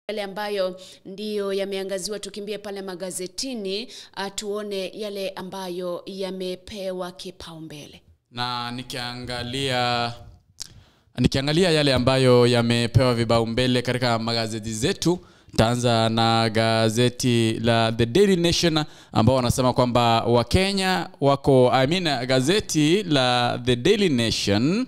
Yale ambayo ndiyo yameangaziwa, tukimbie pale magazetini tuone yale ambayo yamepewa kipaumbele. Na nikiangalia yale ambayo yamepewa vipaumbele katika magazeti zetu, taanza na gazeti la The Daily Nation ambao wanasema kwamba Wakenya wako, gazeti la The Daily Nation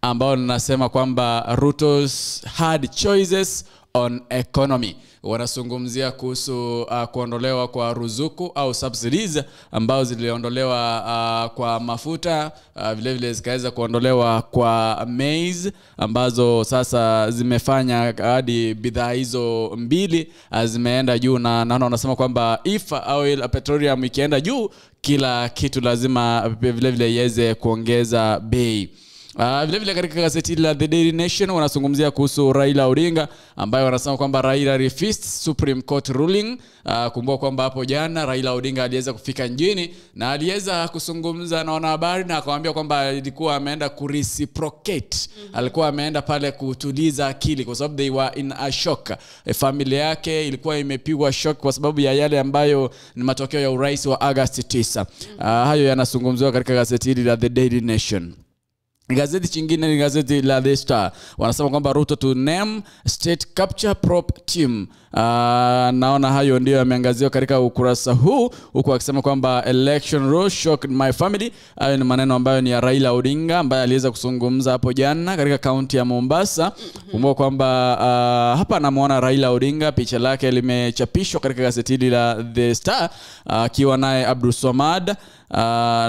ambao linasema kwamba Ruto's hard choices on economy. Wanazungumzia kuhusu kuondolewa kwa ruzuku au subsidies ambazo ziliondolewa kwa mafuta, vile vile zikaweza kuondolewa kwa maize ambazo sasa zimefanya hadi bidhaa hizo mbili zimeenda juu, na naona wanasema kwamba if oil petroleum ikienda juu kila kitu lazima vile vile iweze kuongeza bei. Vile vile katika gazeti la The Daily Nation wanazungumzia kuhusu Raila Odinga ambaye wanasema kwamba Raila refuses Supreme Court ruling. Kumbuka kwamba hapo jana Raila Odinga aliweza kufika nchini na aliweza kuzungumza na wanahabari na akawaambia kwamba alikuwa ameenda kureciprocate. Alikuwa ameenda pale kutuliza akili kwa sababu they were in a shock. Familia yake ilikuwa imepigwa shock kwa sababu ya yale ambayo ni matokeo ya urais wa August 9. Hayo yanazungumziwa katika gazeti hili la The Daily Nation. Gazeti chingine ni gazeti la The Star. Wanasema kwamba Ruto to name state capture prop team. Naona hayo ndio yameangaziwa katika ukurasa huu, huku akisema kwamba election row shocked my family. Hayo ni maneno ambayo ni ya Raila Odinga ambaye aliweza kuzungumza hapo jana katika kaunti ya Mombasa. Kumbuka kwamba hapa namuona Raila Odinga, picha lake limechapishwa katika gazeti hili la The Star akiwa naye Abdul Swamad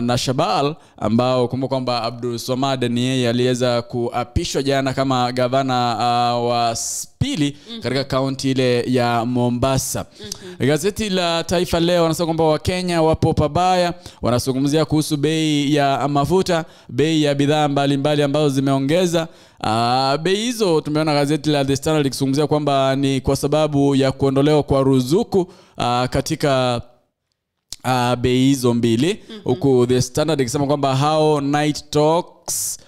na Shabal, ambao kumbuka kwamba Abdul Swamad ni yeye aliweza kuapishwa jana kama gavana wa pili katika kaunti ile ya Mombasa. Gazeti la Taifa Leo wanasema kwamba Wakenya wapo pabaya, wanazungumzia kuhusu bei ya mafuta, bei ya bidhaa mbalimbali ambazo zimeongeza. Bei hizo tumeona gazeti la The Standard likizungumzia kwamba ni kwa sababu ya kuondolewa kwa ruzuku katika bei hizo mbili, huku The Standard ikisema kwamba how night talks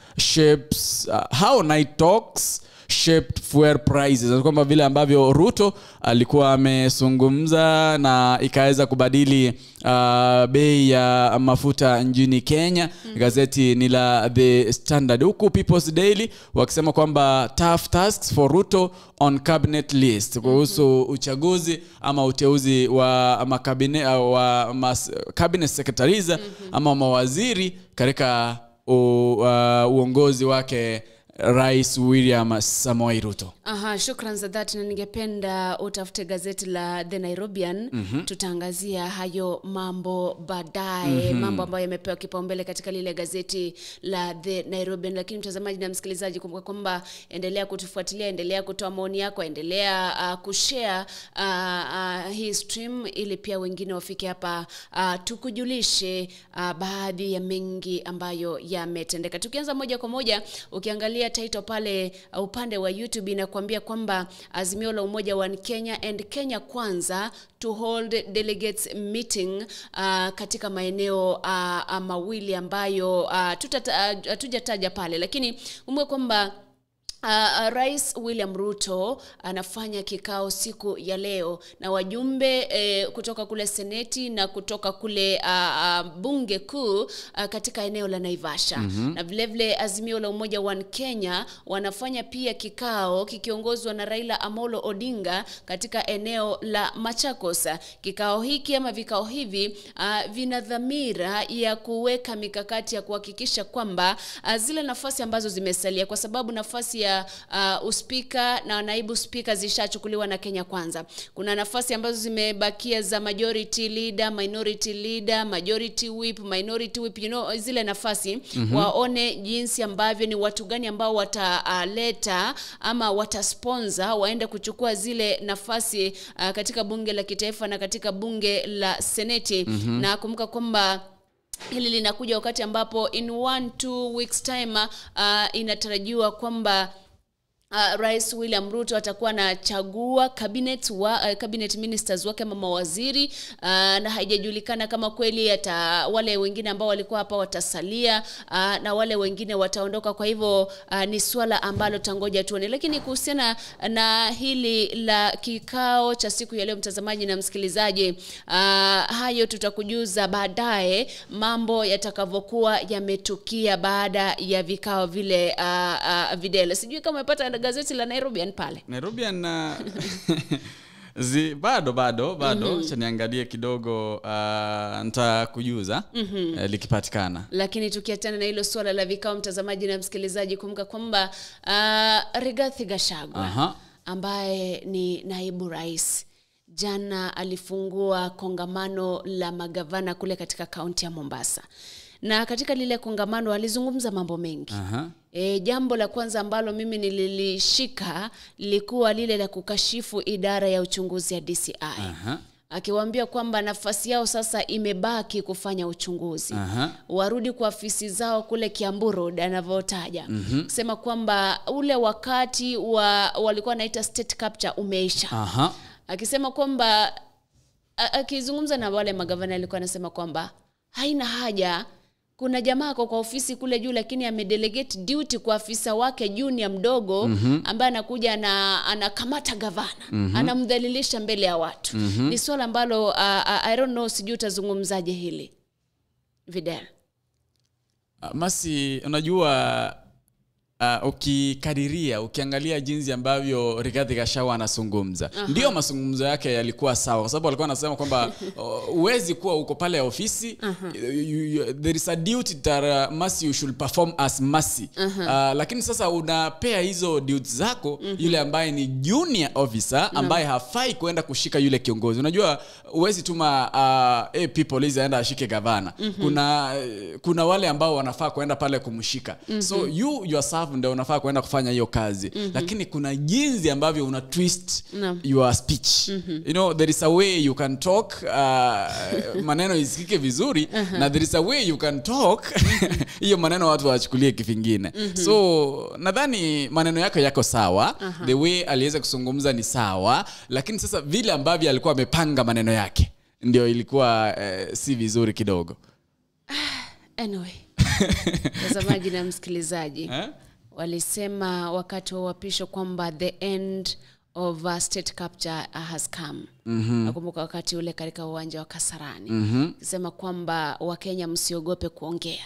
shaped fuel prices, kwamba vile ambavyo Ruto alikuwa amezungumza na ikaweza kubadili bei ya mafuta nchini Kenya. Gazeti ni la The Standard, huku People's Daily wakisema kwamba tough tasks for Ruto on cabinet list, kuhusu uchaguzi ama uteuzi wa makabine wa cabinet secretaries ama mawaziri katika uongozi wake Rais William Samoei Ruto. Aha, shukran za dhati, na ningependa utafute gazeti la The Nairobian. Tutaangazia hayo mambo baadaye, mambo ambayo yamepewa kipaumbele katika lile gazeti la The Nairobian. Lakini mtazamaji na msikilizaji, kumbuka kwamba endelea kutufuatilia, endelea kutoa maoni yako, endelea kushare hii stream ili pia wengine wafike hapa, tukujulishe baadhi ya mengi ambayo yametendeka. Tukianza moja kwa moja, ukiangalia title pale upande wa YouTube inakuambia kwamba Azimio la Umoja wa Kenya and Kenya Kwanza to hold delegates meeting katika maeneo mawili ambayo hatujataja pale, lakini umwe kwamba Rais William Ruto anafanya kikao siku ya leo na wajumbe kutoka kule Seneti na kutoka kule Bunge Kuu katika eneo la Naivasha. Na vile vile Azimio la Umoja wa Kenya wanafanya pia kikao kikiongozwa na Raila Amolo Odinga katika eneo la Machakos. Kikao hiki ama vikao hivi vina dhamira ya kuweka mikakati ya kuhakikisha kwamba zile nafasi ambazo zimesalia, kwa sababu nafasi ya uspika na naibu spika zishachukuliwa na Kenya Kwanza. Kuna nafasi ambazo zimebakia za majority leader, minority leader, majority whip, minority whip, you know, zile nafasi waone jinsi ambavyo ni watu gani ambao wataleta ama watasponsor waende kuchukua zile nafasi katika bunge la kitaifa na katika bunge la seneti. Na kumbuka kwamba hili linakuja wakati ambapo in 1-2 weeks time inatarajiwa kwamba Rais William Ruto atakuwa anachagua cabinet ministers wake ama mawaziri, na haijajulikana kama kweli ata wale wengine ambao walikuwa hapa watasalia, na wale wengine wataondoka. Kwa hivyo ni swala ambalo tangoja tuone. Lakini kuhusiana na hili la kikao cha siku ya leo, mtazamaji na msikilizaji, hayo tutakujuza baadaye mambo yatakavyokuwa yametukia baada ya vikao vile. Videle, sijui kama umepata gazeti la Nairobian pale. Nairobian bado acha niangalie kidogo, nitakujuza likipatikana. Lakini tukiachana na hilo swala la vikao, mtazamaji na msikilizaji, kumbuka kwamba Rigathi Gachagua ambaye ni naibu rais jana alifungua kongamano la magavana kule katika kaunti ya Mombasa. Na katika lile kongamano alizungumza mambo mengi. Jambo la kwanza ambalo mimi nililishika lilikuwa lile la kukashifu idara ya uchunguzi ya DCI. Akiwaambia kwamba nafasi yao sasa imebaki kufanya uchunguzi. Warudi kwa afisi zao kule Kiambu Road anavyotaja. Sema kwamba ule wakati walikuwa wanaita state capture umeisha. Akisema kwamba akizungumza na wale magavana alikuwa anasema kwamba haina haja, kuna jamaa kwa ofisi kule juu lakini amedelegate duty kwa afisa wake junior mdogo ambaye anakuja na anakamata gavana, anamdhalilisha mbele ya watu. Ni swala ambalo I don't know, sijui utazungumzaje hili Vidal. Masi, unajua ukikadiria, ukiangalia jinsi ambavyo Rigathi Gachagua anazungumza, ndio mazungumzo yake yalikuwa sawa, kwa sababu alikuwa anasema kwamba huwezi kuwa uko pale ofisi, there is a duty that Mercy you should perform as Mercy. Lakini sasa unapea hizo duty zako yule ambaye ni junior officer ambaye hafai kwenda kushika yule kiongozi. Unajua huwezi tuma AP police aenda ashike gavana. Kuna wale ambao wanafaa kwenda pale kumshika. So you yourself ndio unafaa kwenda kufanya hiyo kazi. Lakini kuna jinsi ambavyo una twist your speech. You know, there is a way you can talk, maneno isikike vizuri, na there is a way you can talk hiyo maneno watu wachukulie kivingine. So nadhani maneno yako yako sawa, the way aliweza kuzungumza ni sawa, lakini sasa vile ambavyo alikuwa amepanga maneno yake ndio ilikuwa si vizuri kidogo. Anyway, mtazamaji na msikilizaji, walisema wakati wa uapisho kwamba the end of state capture has come. Nakumbuka wakati ule katika uwanja wa Kasarani. Sema kwamba Wakenya msiogope kuongea.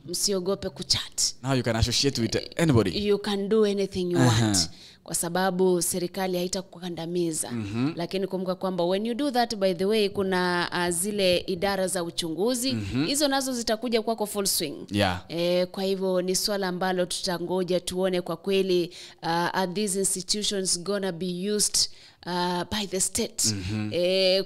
Msiogope kuchat. Now you can associate with anybody. You can do anything you want. Kwa sababu serikali haitakukandamiza. Lakini kumbuka kwamba when you do that, by the way, kuna zile idara za uchunguzi, hizo nazo zitakuja kwako full swing. Kwa hivyo ni swala ambalo tutangoja tuone kwa kweli, are these institutions gonna be used by the state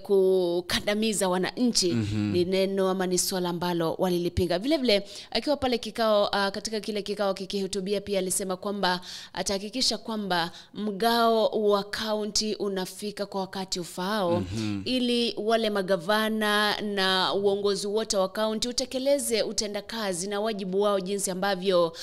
kukandamiza wananchi? Ni neno ama ni swala ambalo walilipinga. Vile vile akiwa pale kikao, katika kile kikao kikihutubia, pia alisema kwamba atahakikisha kwamba mgao wa county unafika kwa wakati ufaao, ili wale magavana na uongozi wote wa county utekeleze utendakazi na wajibu wao jinsi ambavyo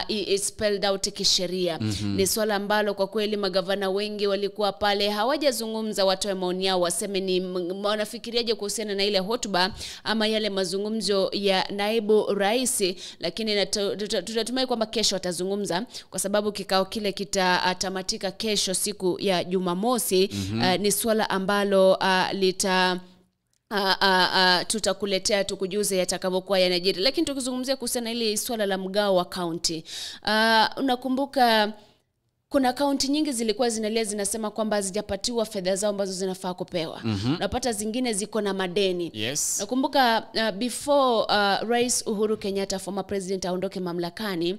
it's spelled out kisheria. Ni swala ambalo kwa kweli magavana wengi walikuwa pale hawajazungumza, watoe maoni yao, waseme ni wanafikiriaje kuhusiana na ile hotuba ama yale mazungumzo ya naibu rais. Lakini tutatumai kwamba kesho watazungumza, kwa sababu kikao kile kitatamatika kesho siku ya Jumamosi. Ni swala ambalo lita tutakuletea tukujuze yatakavyokuwa yanajiri. Lakini tukizungumzia kuhusiana ile swala la mgao wa county, unakumbuka kuna kaunti nyingi zilikuwa zinalia zinasema kwamba hazijapatiwa fedha zao ambazo zinafaa kupewa. Unapata zingine ziko na madeni. Nakumbuka before Rais Uhuru Kenyatta, former president, aondoke mamlakani,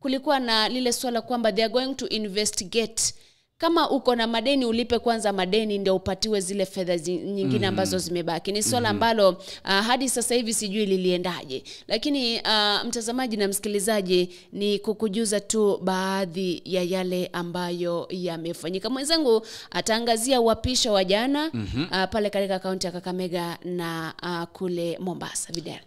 kulikuwa na lile swala kwamba they are going to investigate. Kama uko na madeni ulipe kwanza madeni ndio upatiwe zile fedha nyingine ambazo zimebaki. Ni swala ambalo hadi sasa hivi sijui liliendaje. Lakini mtazamaji na msikilizaji, ni kukujuza tu baadhi ya yale ambayo yamefanyika. Mwenzangu ataangazia uapisho wa jana pale katika kaunti ya Kakamega na kule Mombasa. Vidal.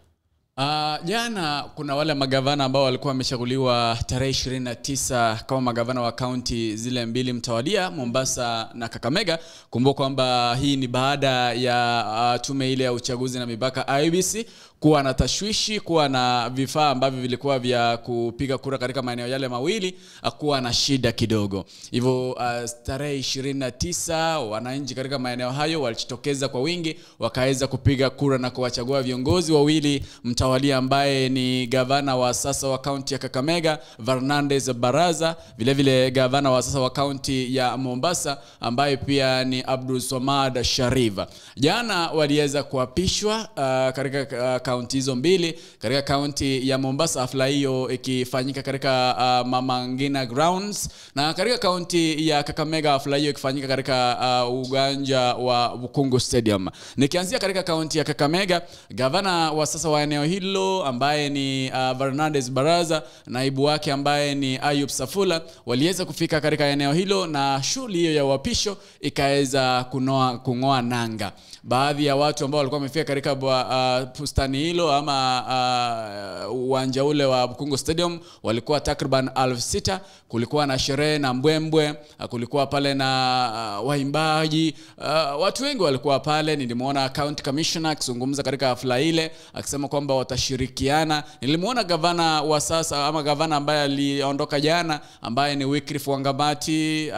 Jana kuna wale magavana ambao walikuwa wamechaguliwa tarehe 29 kama magavana wa kaunti zile mbili mtawalia, Mombasa na Kakamega. Kumbuka kwamba hii ni baada ya tume ile ya uchaguzi na mipaka IEBC kuwa na tashwishi, kuwa na vifaa ambavyo vilikuwa vya kupiga kura katika maeneo yale mawili, kuwa na shida kidogo. Hivyo tarehe 29 wananchi katika maeneo hayo walijitokeza kwa wingi, wakaweza kupiga kura na kuwachagua viongozi wawili mtawalia, ambaye ni gavana wa sasa wa kaunti ya Kakamega Fernandes Baraza, vile vile gavana wa sasa wa kaunti ya Mombasa ambaye pia ni Abdul Somad Sharifa. Jana waliweza kuapishwa katika kaunti hizo mbili. Katika kaunti ya Mombasa hafla hiyo ikifanyika katika Mama Ngina Grounds, na katika kaunti ya Kakamega hafla hiyo ikifanyika katika uwanja wa Bukungu Stadium. Nikianzia katika kaunti ya Kakamega, gavana wa sasa wa eneo hilo ambaye ni Fernandes Baraza, naibu wake ambaye ni Ayub Safula, waliweza kufika katika eneo hilo na shughuli hiyo ya uapisho ikaweza kungoa nanga. Baadhi ya watu ambao walikuwa wamefika katika bustani hilo ama uwanja ule wa Bukungu Stadium walikuwa takriban 6,000. Kulikuwa na sherehe na mbwembwe, kulikuwa pale na waimbaji, watu wengi walikuwa pale. Nilimuona county commissioner akizungumza katika hafla ile akisema kwamba watashirikiana. Nilimuona gavana wa sasa ama gavana ambaye aliondoka jana ambaye ni Wycliffe Wangamati,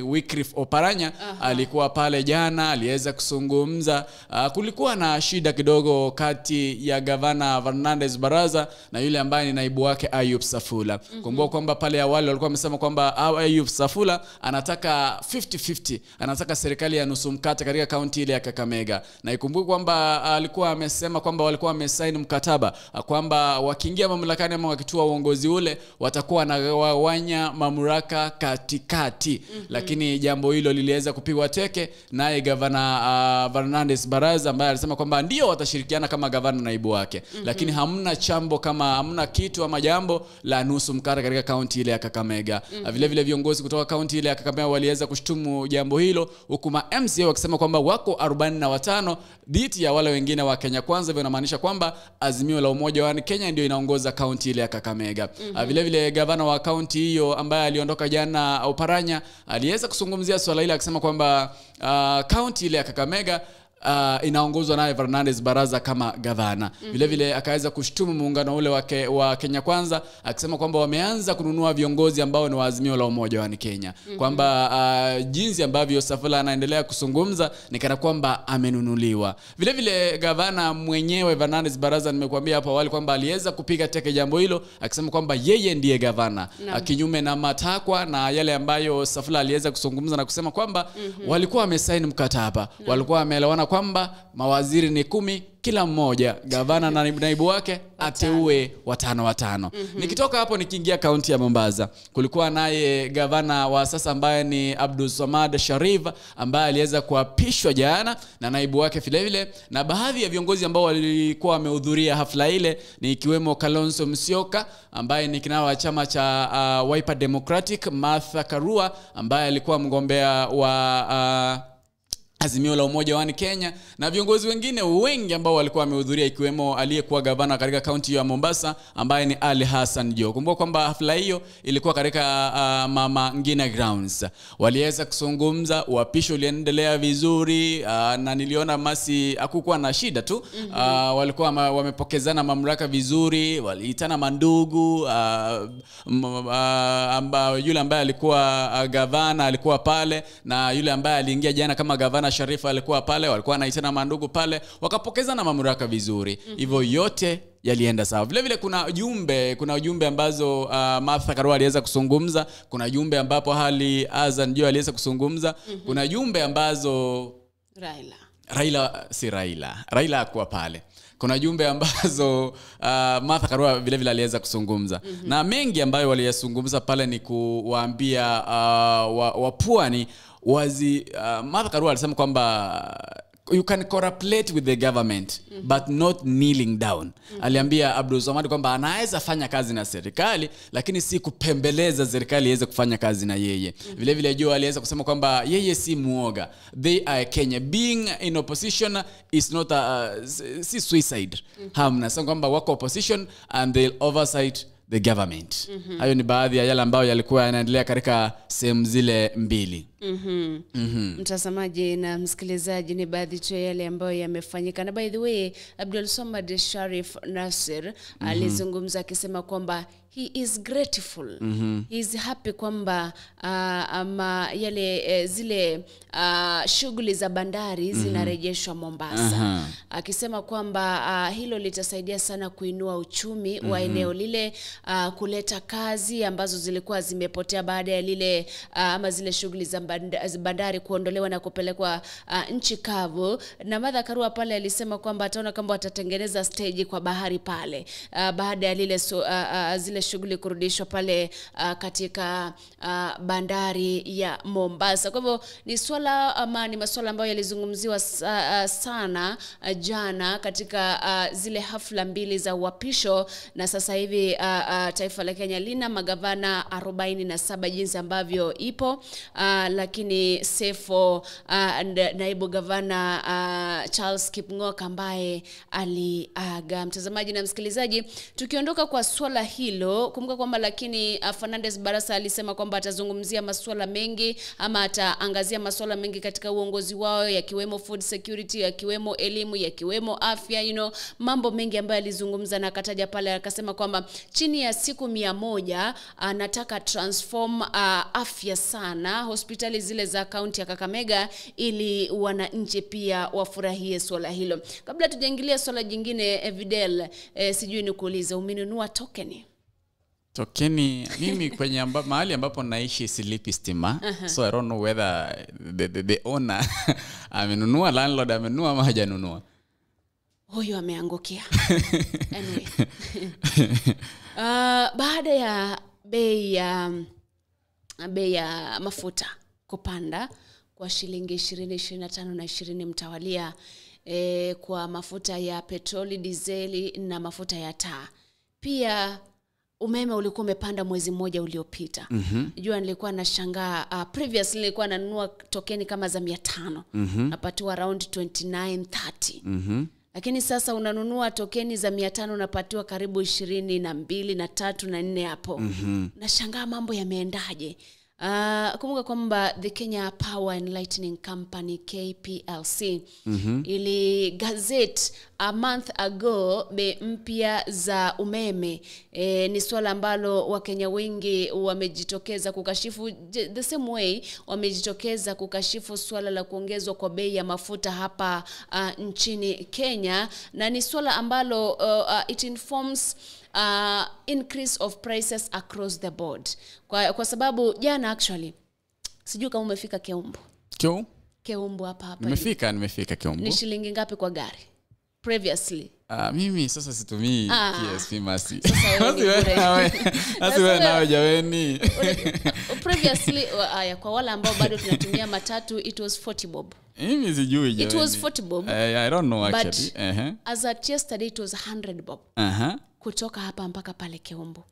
Wycliffe Oparanya, alikuwa pale jana, aliweza kuzungumza. Kulikuwa na shida kidogo kati ya gavana Fernandes Baraza na yule ambaye ni naibu wake Ayub Safula. Kumbuka kwamba pale awali walikuwa wamesema kwamba Ayub Safula anataka 50-50, anataka serikali ya nusu mkate katika kaunti ile ya Kakamega. Na ikumbuke kwamba alikuwa amesema kwamba walikuwa wamesaini mkataba kwamba wakiingia mamlakani ama wakitua uongozi ule watakuwa na wawanya mamlaka katikati. Lakini jambo hilo liliweza kupigwa teke naye gavana Fernandes Baraza ambaye alisema kwamba ndio watashirikiana kama gavana naibu wake, lakini hamna chambo kama hamna kitu ama jambo la nusu mkate katika kaunti ile ya Kakamega. Vile vile viongozi kutoka kaunti ile ya Kakamega waliweza kushtumu jambo hilo, huku ma MCA wakisema kwamba wako 45 dhidi ya wale wengine wa Kenya Kwanza. Hivyo inamaanisha kwamba Azimio la Umoja wa Kenya ndio inaongoza kaunti ile ya Kakamega. Vile vile gavana wa kaunti hiyo ambaye aliondoka jana Oparanya aliweza kuzungumzia swala hili akisema kwamba kaunti ile ya Kakamega inaongozwa naye Fernandes Baraza kama gavana. Vile vile akaweza kushtumu muungano ule wa Kenya Kwanza akisema kwamba wameanza kununua viongozi ambao ni wa Azimio la Umoja wa Kenya. Kwamba jinsi ambavyo Safula anaendelea kuzungumza ni kana kwamba amenunuliwa. Vile vile gavana mwenyewe Fernandes Baraza, nimekuambia hapo awali kwamba aliweza kupiga teke jambo hilo akisema kwamba yeye ndiye gavana, kinyume na matakwa na yale ambayo Safula aliweza kuzungumza na kusema kwamba walikuwa wamesaini mkataba, walikuwa wameelewana kwamba mawaziri ni 10, kila mmoja gavana na naibu wake ateue watano. Nikitoka hapo nikiingia kaunti ya Mombasa, kulikuwa naye gavana wa sasa ambaye ni Abdul Somad Sharif ambaye aliweza kuapishwa jana na naibu wake vile vile, na baadhi ya viongozi ambao walikuwa wamehudhuria hafla ile ni ikiwemo Kalonzo Musyoka ambaye ni kinara wa chama cha Wiper Democratic, Martha Karua ambaye alikuwa mgombea wa Azimio la Umoja wa Kenya, na viongozi wengine wengi ambao walikuwa wamehudhuria ikiwemo aliyekuwa gavana katika kaunti ya Mombasa ambaye ni Ali Hassan Joho. Kumbuka kwamba hafla hiyo ilikuwa katika Mama Ngina Grounds. Waliweza kuzungumza, uapisho uliendelea vizuri, na niliona masi hakukuwa na shida tu. Walikuwa wamepokezana mamlaka vizuri, waliitana mandugu, yule ambaye alikuwa gavana alikuwa pale na yule ambaye aliingia jana kama gavana Sharifa alikuwa pale, walikuwa wanaitana mandugu pale, wakapokezana mamlaka vizuri. Hivyo yote yalienda sawa. Vile vile kuna ujumbe ambazo Martha Karua aliweza kuzungumza, kuna jumbe ambapo hali Azan Joho aliweza kuzungumza, kuna jumbe ambazo Raila hakuwa pale. Kuna jumbe ambazo Martha Karua vile vile aliweza kuzungumza. Na mengi ambayo waliyazungumza pale ni kuwaambia wapwani wazi. Martha Karua alisema kwamba You can correlate with the government, but not kneeling down. Aliambia Abdul Samad kwamba anaweza fanya kazi na serikali, lakini si kupembeleza serikali iweze kufanya kazi na yeye. Vile vile Joho aliweza kusema kwamba yeye si muoga. They are Kenya. Being in opposition is not a, si suicide. Hamna. Sasa kwamba wako opposition and they'll oversight the government. Hayo ni baadhi ya yale ambayo yalikuwa yanaendelea katika sehemu zile mbili. Mtazamaji na msikilizaji, ni baadhi tu ya yale ambayo yamefanyika. Na by the way, Abdul Samad Sharif Nasir alizungumza akisema kwamba he is grateful, he is happy kwamba ama yale zile shughuli za bandari zinarejeshwa Mombasa. Akisema kwamba hilo litasaidia sana kuinua uchumi wa eneo lile, kuleta kazi ambazo zilikuwa zimepotea baada ya lile ama zile shughuli za bandari kuondolewa na kupelekwa nchi kavu. Na Martha Karua pale alisema kwamba ataona kama watatengeneza stage kwa bahari pale baada ya lile zile shughuli kurudishwa pale katika bandari ya Mombasa. Kwa hivyo ni swala ama ni masuala ambayo yalizungumziwa sana jana katika zile hafla mbili za uapisho. Na sasa hivi taifa la Kenya lina magavana 47 jinsi ambavyo ipo, lakini Sefo naibu gavana Charles Kipng'ok ambaye aliaga. Mtazamaji na msikilizaji, tukiondoka kwa swala hilo, kumbuka kwamba lakini Fernandez Barasa alisema kwamba atazungumzia masuala mengi ama ataangazia masuala mengi katika uongozi wao, yakiwemo food security, yakiwemo elimu, yakiwemo afya, you know, mambo mengi ambayo alizungumza. Na akataja pale akasema kwamba chini ya siku 100 anataka transform afya sana, hospitali zile za kaunti ya Kakamega, ili wananchi pia wafurahie swala hilo. Kabla tujaingilia swala jingine, Videl, sijui nikuulize, umenunua tokeni? Tokeni mimi kwenye mahali ambapo naishi silipi stima. So I don't know whether the owner amenunua, landlord amenunua ama hajanunua. Huyu ameangukia. Anyway. Baada ya bei ya mafuta kupanda kwa shilingi 20, 25 na 20 mtawalia, kwa mafuta ya petroli, dizeli na mafuta ya taa. Pia umeme ulikuwa umepanda mwezi mmoja uliopita. Jua nilikuwa nashangaa, previously nilikuwa nanunua tokeni kama za 500. Napatiwa around 29, 30. Lakini sasa unanunua tokeni za 500 unapatiwa karibu 22 na 3 na 4 hapo. Nashangaa mambo yameendaje. Kumbuka kwamba the Kenya Power and Lightning Company KPLC ili gazette a month ago bei mpya za umeme. Ni swala ambalo Wakenya wengi wamejitokeza kukashifu, the same way wamejitokeza kukashifu swala la kuongezwa kwa bei ya mafuta hapa nchini Kenya. Na ni swala ambalo it informs increase of prices across the board. Kwa sababu jana actually sijui kama umefika Keumbu. Keumbu hapa. Nimefika Keumbu. Ni shilingi ngapi kwa gari? Previously. Mimi sasa situmii PSP masi. Sasa wewe nawe jaweni. Previously kwa wale ambao bado tunatumia matatu, it was 40 bob. Mimi sijui jaweni. It was 40 bob. I don't know actually. But as at yesterday it was 100 bob. Kutoka hapa mpaka pale Keumbu.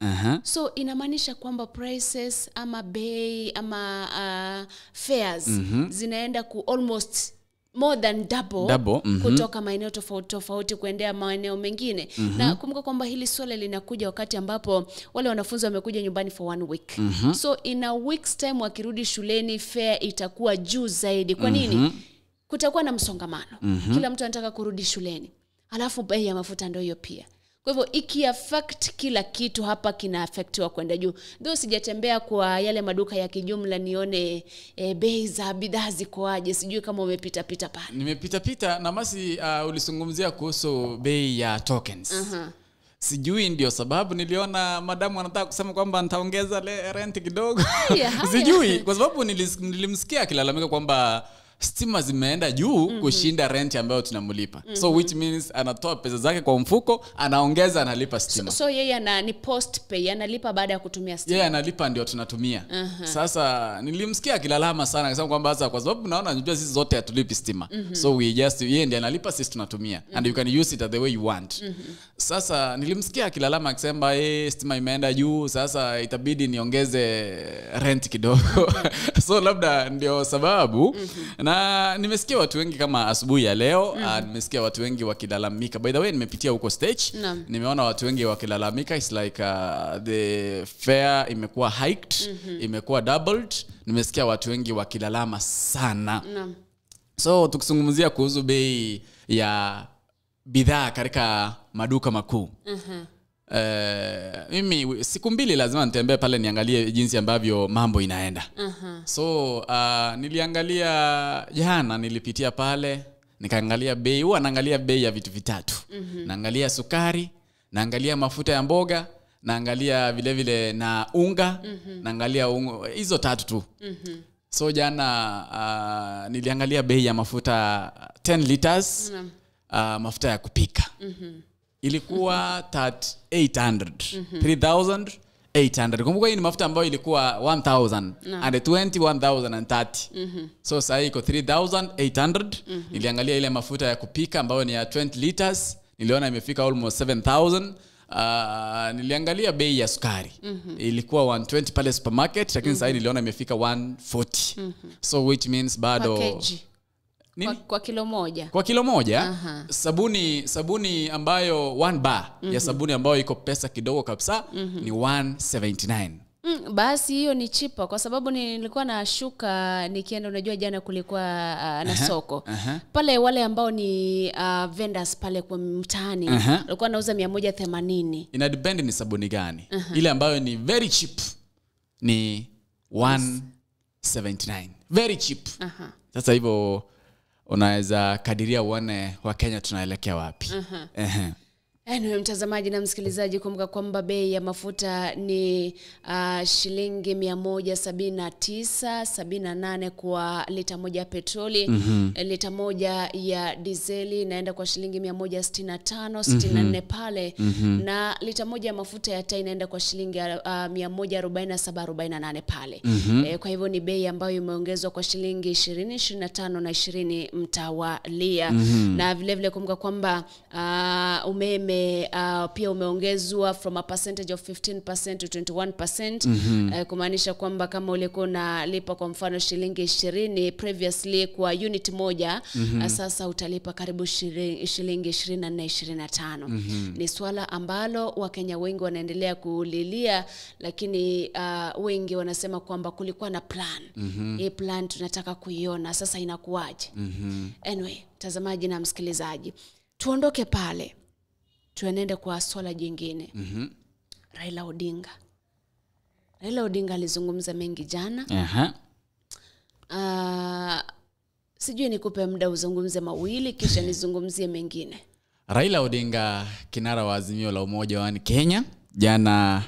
So inamaanisha kwamba prices ama bei ama fares zinaenda ku almost more than double kutoka maeneo tofauti kuendea maeneo mengine. Na kumbuka kwamba hili swala linakuja wakati ambapo wale wanafunzi wamekuja nyumbani for 1 week. So in a week's time wakirudi shuleni fare itakuwa juu zaidi. Kwa nini? Kutakuwa na msongamano. Kila mtu anataka kurudi shuleni. Alafu bei ya mafuta ndio hiyo pia. Kwa hivyo iki affect kila kitu hapa kina affectiwa kwenda juu. Though sijatembea kwa yale maduka ya kijumla nione bei za bidhaa ziko aje, sijui kama umepita pita pale. Nimepita pita na masi ulizungumzia kuhusu bei ya tokens. Sijui ndio sababu niliona madamu anataka kusema kwamba nitaongeza rent kidogo. Sijui kwa sababu nilimsikia akilalamika kwamba stima zimeenda juu kushinda rent ambayo tunamlipa. So which means anatoa pesa zake kwa mfuko, anaongeza, analipa stima. So yeye ni post pay, analipa baada ya kutumia stima. Yeye analipa ndio tunatumia. Sasa nilimsikia akilalama sana akisema kwamba sasa kwa sababu naona unajua sisi zote hatulipi stima. So we just, yeye ndiye analipa, sisi tunatumia. And you can use it the way you want. Sasa nilimsikia akilalama akisema stima imeenda juu, sasa itabidi niongeze rent kidogo. So labda ndio sababu. Na nimesikia watu wengi kama asubuhi ya leo, nimesikia watu wengi wakilalamika. By the way, nimepitia huko stage, nimeona watu wengi wakilalamika. It's like the fare imekuwa hiked, imekuwa doubled. Nimesikia watu wengi wakilalama sana. So tukizungumzia kuhusu bei ya bidhaa katika maduka makuu. Mimi siku mbili lazima nitembee pale niangalie jinsi ambavyo mambo inaenda. So niliangalia jana, nilipitia pale nikaangalia bei. Huwa naangalia bei ya vitu vitatu. Naangalia sukari, naangalia mafuta ya mboga, naangalia vile vile na unga, naangalia hizo tatu tu. So jana niliangalia bei ya mafuta 10 liters, mafuta ya kupika. Ilikuwa 800, 3800. Kumbuka hii ni mafuta ambayo ilikuwa 1000 and 20, 1030. So sasa iko 3800. Niliangalia ile mafuta ya kupika ambayo ni ya 20 liters, niliona imefika almost 7000. Niliangalia bei ya sukari. Ilikuwa 120 pale supermarket, lakini sasa niliona imefika 140. So which means bado kwa kilo moja. Kwa kilo moja. Sabuni ambayo 1 bar ya sabuni ambayo iko pesa kidogo kabisa ni 179. Basi hiyo ni chipa kwa sababu nilikuwa nashuka nikienda, unajua jana kulikuwa na soko. Pale wale ambao ni vendors pale kwa mtaani walikuwa wanauza 180. Ina depend ni sabuni gani. Ile ambayo ni very cheap ni 179. Very cheap. Sasa hivyo unaweza kadiria uone wa Kenya tunaelekea wapi. Anyway, mtazamaji na msikilizaji, kumbuka kwamba bei ya mafuta ni shilingi 179 78 kwa lita moja ya petroli. Lita moja ya dizeli inaenda kwa shilingi 165 64 pale. Na lita moja ya mafuta ya taa inaenda kwa shilingi 147 48 pale. Kwa hivyo ni bei ambayo imeongezwa kwa shilingi 20, 25 na 20 mtawalia. Na vile vile kumbuka kwamba umeme pia umeongezwa from a percentage of 15% to 21%. Kumaanisha kwamba kama ulikuwa unalipa kwa mfano shilingi 20 previously kwa unit moja, sasa utalipa karibu shilingi 24 25. Ni swala ambalo Wakenya wengi wanaendelea kulilia, lakini wengi wanasema kwamba kulikuwa na plan. Hii plan tunataka kuiona sasa inakuwaje. Anyway, mtazamaji na msikilizaji, tuondoke pale tuenende kwa swala jingine. Raila Odinga. Raila Odinga alizungumza mengi jana. Sijui nikupe muda uzungumze mawili kisha nizungumzie mengine. Raila Odinga, kinara wa Azimio la Umoja wa Kenya, jana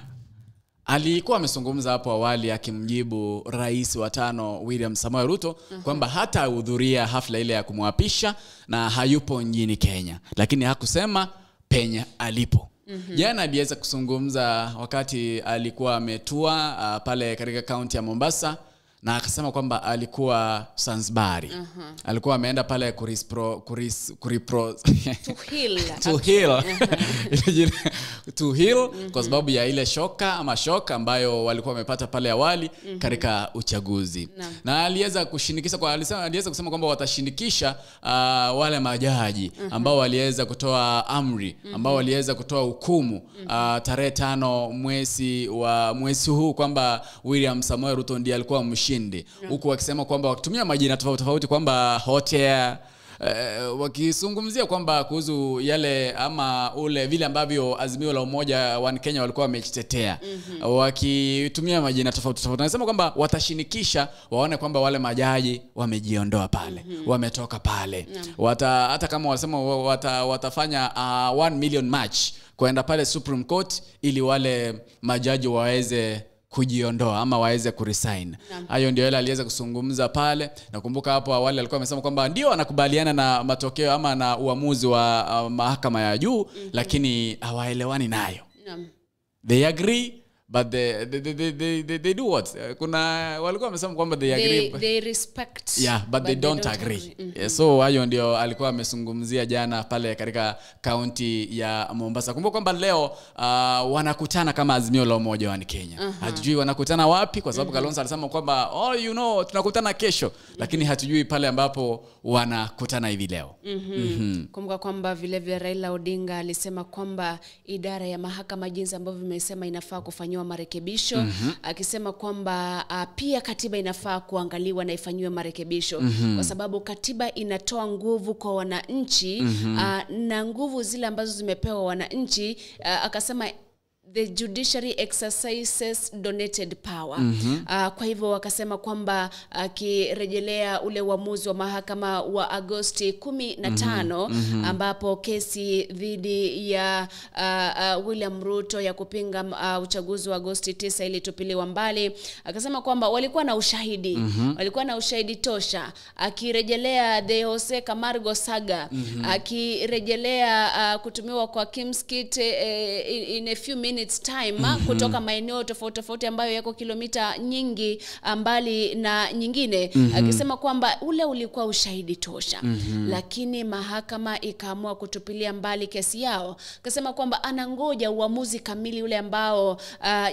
alikuwa amezungumza hapo awali akimjibu rais wa tano William Samoei Ruto kwamba hatahudhuria hafla ile ya kumwapisha na hayupo nchini Kenya, lakini hakusema penya alipo. Jana aliweza kuzungumza wakati alikuwa ametua pale katika kaunti ya Mombasa, na akasema kwamba alikuwa Zanzibari. Alikuwa ameenda pale to heal kwa sababu ya ile shoka ama shoka ambayo walikuwa wamepata pale awali katika uchaguzi. Na aliweza kushindikisha kwa aliweza kusema kwamba watashindikisha wale majaji ambao waliweza kutoa amri, ambao waliweza kutoa hukumu tarehe 5 mwezi huu kwamba William Samoei Ruto ndiye alikuwa mshindi, huku wakisema kwamba wakitumia majina tofauti tofauti kwamba hot air, wakizungumzia kwamba kuhusu yale ama ule vile ambavyo Azimio la Umoja wa Kenya walikuwa wamejitetea, wakitumia majina tofauti tofauti. Wanasema kwamba watashinikisha waone kwamba wale majaji wamejiondoa pale, wametoka pale. Hata kama wanasema watafanya 1 million march kwenda pale Supreme Court ili wale majaji waweze kujiondoa ama waweze kuresign. Hayo ndio yale aliweza kuzungumza pale. Nakumbuka hapo awali alikuwa amesema kwamba ndio anakubaliana na matokeo ama na uamuzi wa mahakama ya juu, lakini hawaelewani nayo. They agree but they do what? Kuna walikuwa wamesema kwamba they agree, they respect, yeah, but they don't agree. Yeah, so hayo ndio alikuwa amezungumzia jana pale katika kaunti ya Mombasa. Kumbuka kwamba leo wanakutana kama Azimio la Umoja wa Kenya. Hatujui wanakutana wapi kwa sababu Kalonzo alisema kwamba oh, you know, tunakutana kesho, lakini hatujui pale ambapo wanakutana hivi leo. Kumbuka kwamba vile vile Raila Odinga alisema kwamba idara ya mahakama jinsi ambavyo imesema inafaa kufanywa marekebisho, akisema kwamba pia katiba inafaa kuangaliwa na ifanyiwe marekebisho, kwa sababu katiba inatoa nguvu kwa wananchi, na nguvu zile ambazo zimepewa wananchi, akasema the judiciary exercises donated power. Kwa hivyo wakasema kwamba akirejelea ule uamuzi wa mahakama wa Agosti 15 ambapo kesi dhidi ya William Ruto ya kupinga uchaguzi wa Agosti 9 ilitupiliwa mbali, akasema kwamba walikuwa na ushahidi, walikuwa na ushahidi tosha, akirejelea the Jose Camargo saga, akirejelea kutumiwa kwa Kimskit in a few minutes time, kutoka maeneo tofauti tofauti ambayo yako kilomita nyingi mbali na nyingine, akisema kwamba ule ulikuwa ushahidi tosha, lakini mahakama ikaamua kutupilia mbali kesi yao. Akasema kwamba anangoja uamuzi kamili ule ambao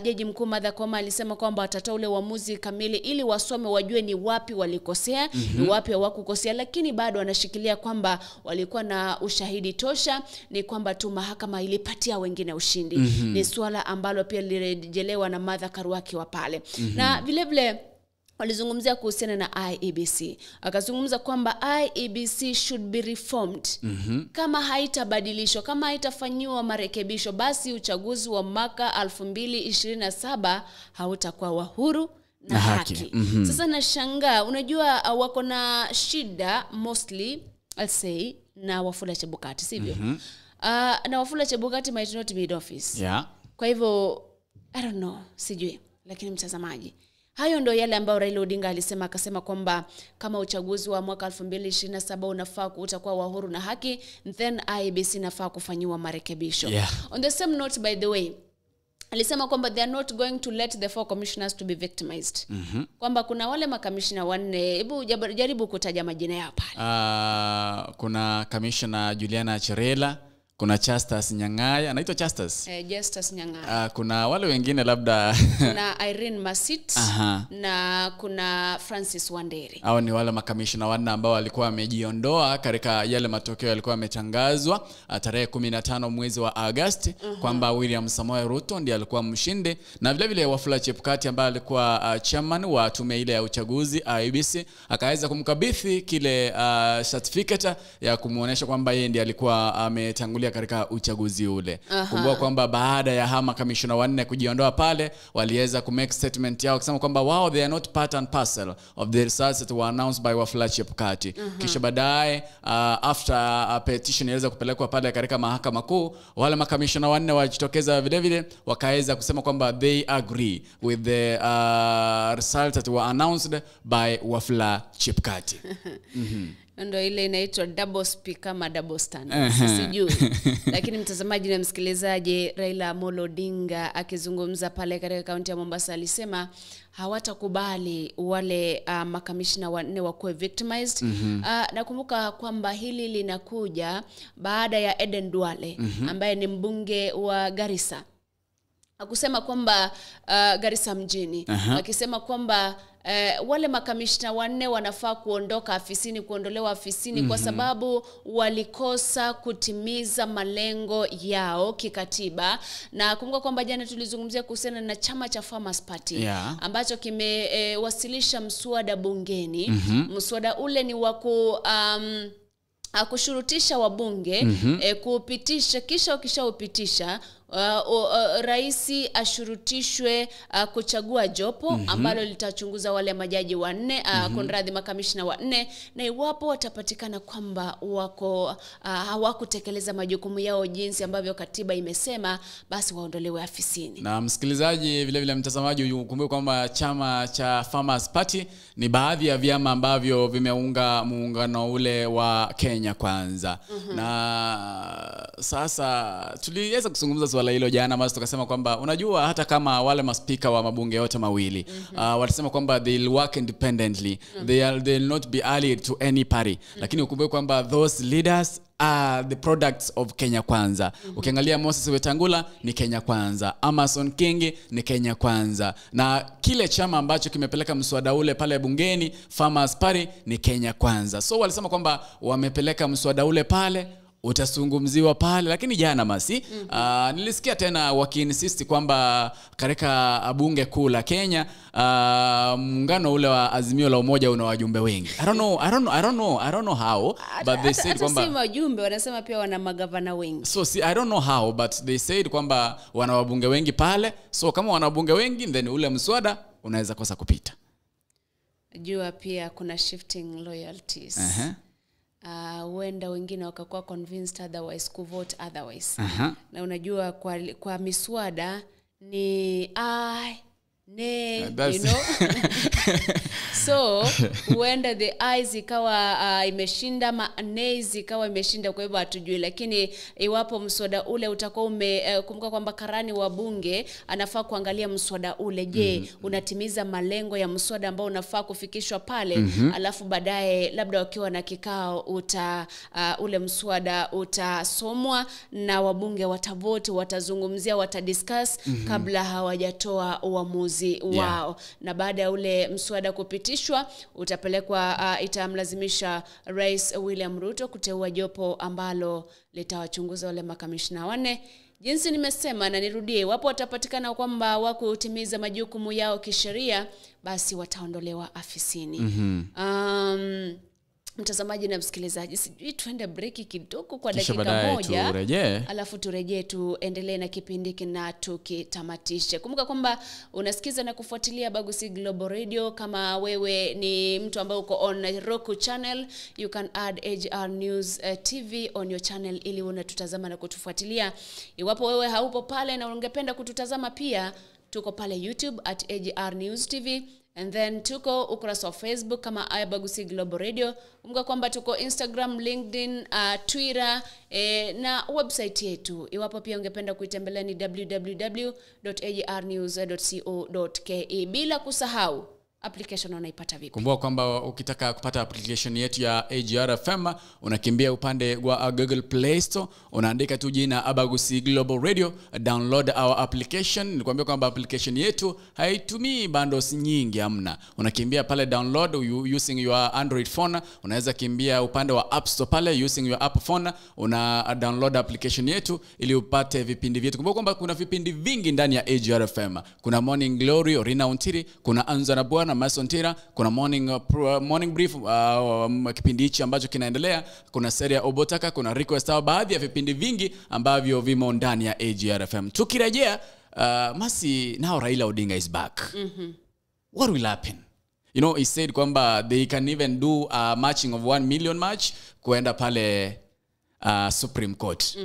Jaji Mkuu Martha Koome alisema kwamba atatoa ule uamuzi kamili ili wasome wajue ni wapi walikosea, ni wapi hawakukosea, lakini bado anashikilia kwamba walikuwa na ushahidi tosha, ni kwamba tu mahakama ilipatia wengine ushindi. Ni swala ambalo pia lilirejelewa na Martha Karua akiwa pale. Na vile vile walizungumzia kuhusiana na IEBC. Akazungumza kwamba IEBC should be reformed. Kama haitabadilishwa, kama haitafanyiwa marekebisho, basi uchaguzi wa mwaka 2027 hautakuwa wa huru na haki. Sasa nashangaa, unajua wako na shida mostly, I'll say, na Wafula Chebukati, sivyo? Na Wafula Chebukati might not be in office. Yeah. Kwa hivyo, I don't know, sijui. Lakini mtazamaji, hayo ndio yale ambayo Raila Odinga alisema, akasema kwamba kama uchaguzi wa mwaka 2027 unafaa utakuwa wa huru na haki, then IEBC inafaa kufanyiwa marekebisho. Yeah. On the same note, by the way, alisema kwamba they are not going to let the 4 commissioners to be victimized. Kwamba kuna wale makamishna wanne, hebu jaribu kutaja majina yao pale. Kuna Commissioner Juliana Cherela, kuna Chastas Nyang'aya, anaitwa Chastas? Justus Nyang'aya. Kuna wale wengine labda kuna Irene Masit na kuna Francis Wanderi. Hao ni wale makamishna wanne ambao walikuwa wamejiondoa katika yale matokeo yalikuwa yametangazwa tarehe 15 mwezi wa Agosti, kwamba William Samoei Ruto ndiye alikuwa mshindi, na vile vile Wafula Chebukati ambaye alikuwa chairman wa tume ile ya uchaguzi IEBC akaweza kumkabidhi kile certificate ya kumuonesha kwamba yeye ndiye alikuwa ametangulia katika uchaguzi ule. Kumbuka kwamba baada ya hama kamishna wanne kujiondoa pale, waliweza ku make statement yao kusema kwamba wao they are not part and parcel of the results that were announced by Wafula Chebukati. Kisha baadaye after a petition iliweza kupelekwa pale katika mahakama kuu, wale makamishna wanne walijitokeza vile vile wakaweza kusema kwamba they agree with the results that were announced by Wafula Chebukati. Ndio ile inaitwa double speak ama double standard. Sijui. Lakini mtazamaji na msikilizaji, Raila Amolo Odinga akizungumza pale katika kaunti ya Mombasa alisema hawatakubali wale makamishna wanne wakuwe victimized. Nakumbuka kwamba hili linakuja baada ya Eden Duale ambaye ni mbunge wa Garissa akusema kwamba Garissa mjini, akisema kwamba wale makamishna wanne wanafaa kuondoka afisini, kuondolewa afisini kwa sababu walikosa kutimiza malengo yao kikatiba. Na kumbuka kwamba jana tulizungumzia kuhusiana na chama cha Farmers Party ambacho kimewasilisha mswada bungeni. Mswada ule ni wa kushurutisha wabunge kupitisha, kisha wakishaupitisha Raisi ashurutishwe kuchagua jopo ambalo litachunguza wale majaji wanne, kunradhi, makamishna wanne, na iwapo watapatikana kwamba wako hawakutekeleza majukumu yao jinsi ambavyo katiba imesema, basi waondolewe afisini. Na msikilizaji, vile vile mtazamaji, ukumbuke kwamba chama cha Farmers Party ni baadhi ya vyama ambavyo vimeunga muungano ule wa Kenya Kwanza. Na sasa tuliweza kuzungumza swala hilo jana, basi tukasema kwamba unajua hata kama wale maspika wa mabunge yote mawili walisema kwamba they'll work independently, they'll not be allied to any party, lakini ukumbuke kwamba those leaders are the products of Kenya Kwanza. Ukiangalia Moses Wetangula ni Kenya Kwanza, Amason Kingi ni Kenya Kwanza, na kile chama ambacho kimepeleka mswada ule pale bungeni, Farmers Party, ni Kenya Kwanza. So walisema kwamba wamepeleka mswada ule pale, utazungumziwa pale. Lakini jana masi nilisikia tena wakiinsist kwamba katika bunge kuu la Kenya, muungano ule wa Azimio la Umoja una wajumbe wengi. I don't know, I don't know, I don't know, I don't know how, but they said kwamba si wajumbe, wanasema pia wana magavana wengi. So see, I don't know how, but they said kwamba wana wabunge wengi pale. So kama wana wabunge wengi, then ule mswada unaweza kosa kupita. Jua pia kuna shifting loyalties. Huenda wengine wakakuwa convinced otherwise, kuvote otherwise. Na unajua kwa miswada ni I, nay, you know. So huenda the ayes ikawa imeshinda, ma nays ikawa imeshinda, kwa hivyo hatujui. Lakini iwapo mswada ule utakuwa kumbuka kwamba karani wa bunge anafaa kuangalia mswada ule, je, unatimiza malengo ya mswada ambao unafaa kufikishwa pale? Alafu baadaye labda wakiwa na kikao ule mswada utasomwa na wabunge watavote, watazungumzia, watadiscuss kabla hawajatoa uamuzi wao. Na baada ya ule mswada kupitishwa, utapelekwa, itamlazimisha Rais William Ruto kuteua jopo ambalo litawachunguza wale makamishna wanne. Jinsi nimesema na nirudie, wapo watapatikana kwamba wakutimiza majukumu yao kisheria, basi wataondolewa afisini. Mtazamaji na msikilizaji, sijui tuende breki kidogo kwa Kisha dakika baadaye moja, turejee. Alafu turejee tuendelee na kipindi na tukitamatishe. Kumbuka kwamba unasikiza na kufuatilia Bagusi Global Radio. Kama wewe ni mtu ambaye uko on Roku channel, you can add AGR News TV on your channel ili unatutazama na kutufuatilia. Iwapo wewe haupo pale na ungependa kututazama pia, tuko pale YouTube at AGR News TV. And then tuko ukurasa wa Facebook kama Abagusi Global Radio. Kumbuka kwamba tuko Instagram, LinkedIn, Twitter, na website yetu. Iwapo pia ungependa kuitembelea ni www.agrnews.co.ke. Bila kusahau application unaipata vipi? Kumbuka kwamba ukitaka kupata application yetu ya AGR FM, unakimbia upande wa Google Play Store, unaandika tu jina Abagusi Global Radio, download our application. Nilikwambia kwamba application yetu haitumii bundles nyingi, amna. Unakimbia pale download using your Android phone, unaweza kimbia upande wa App Store pale using your Apple phone, una download application yetu ili upate vipindi vyetu. Kumbuka kwamba kuna vipindi vingi ndani ya AGR FM. Kuna Morning Glory, Orina Ontiri, kuna Anza na Bwana Mason Tira, kuna morning brief, kipindi hichi ambacho kinaendelea, kuna Seria Obotaka, kuna Request Hour, baadhi ya vipindi vingi ambavyo vimo ndani ya AGR FM. Tukirejea, Masi, now Raila Odinga is back. What will happen? You know, he said kwamba they can even do a marching of 1 million march kuenda pale Supreme Court.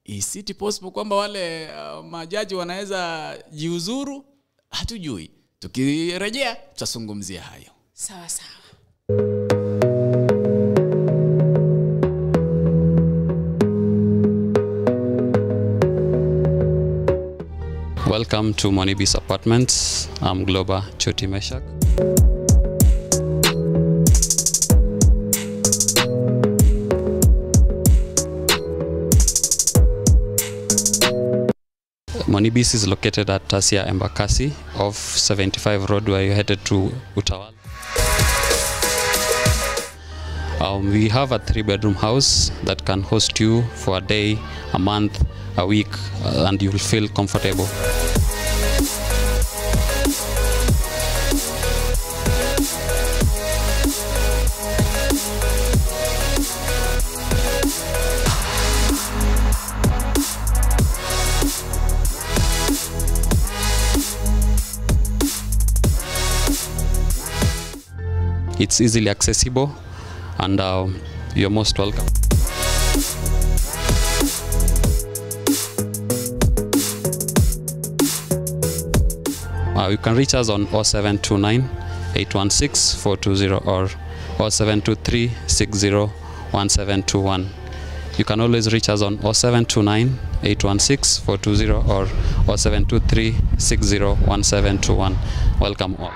Is it possible kwamba wale majaji wanaweza jiuzuru? Hatujui. Tukirejea tutazungumzia hayo. Sawa sawa. Welcome to Monibis Apartments. I'm Globa Choti Meshak. Monibis is located at Tasia Embakasi off 75 Road where you headed to Utawala. We have a 3-bedroom house that can host you for a day, a month, a week, and you will feel comfortable. It's easily accessible, and you're most welcome. You can reach us on 0729 816 420 or 0723 60 1721. You can always reach us on 0729 816 420 or 0723 60 1721. Welcome all.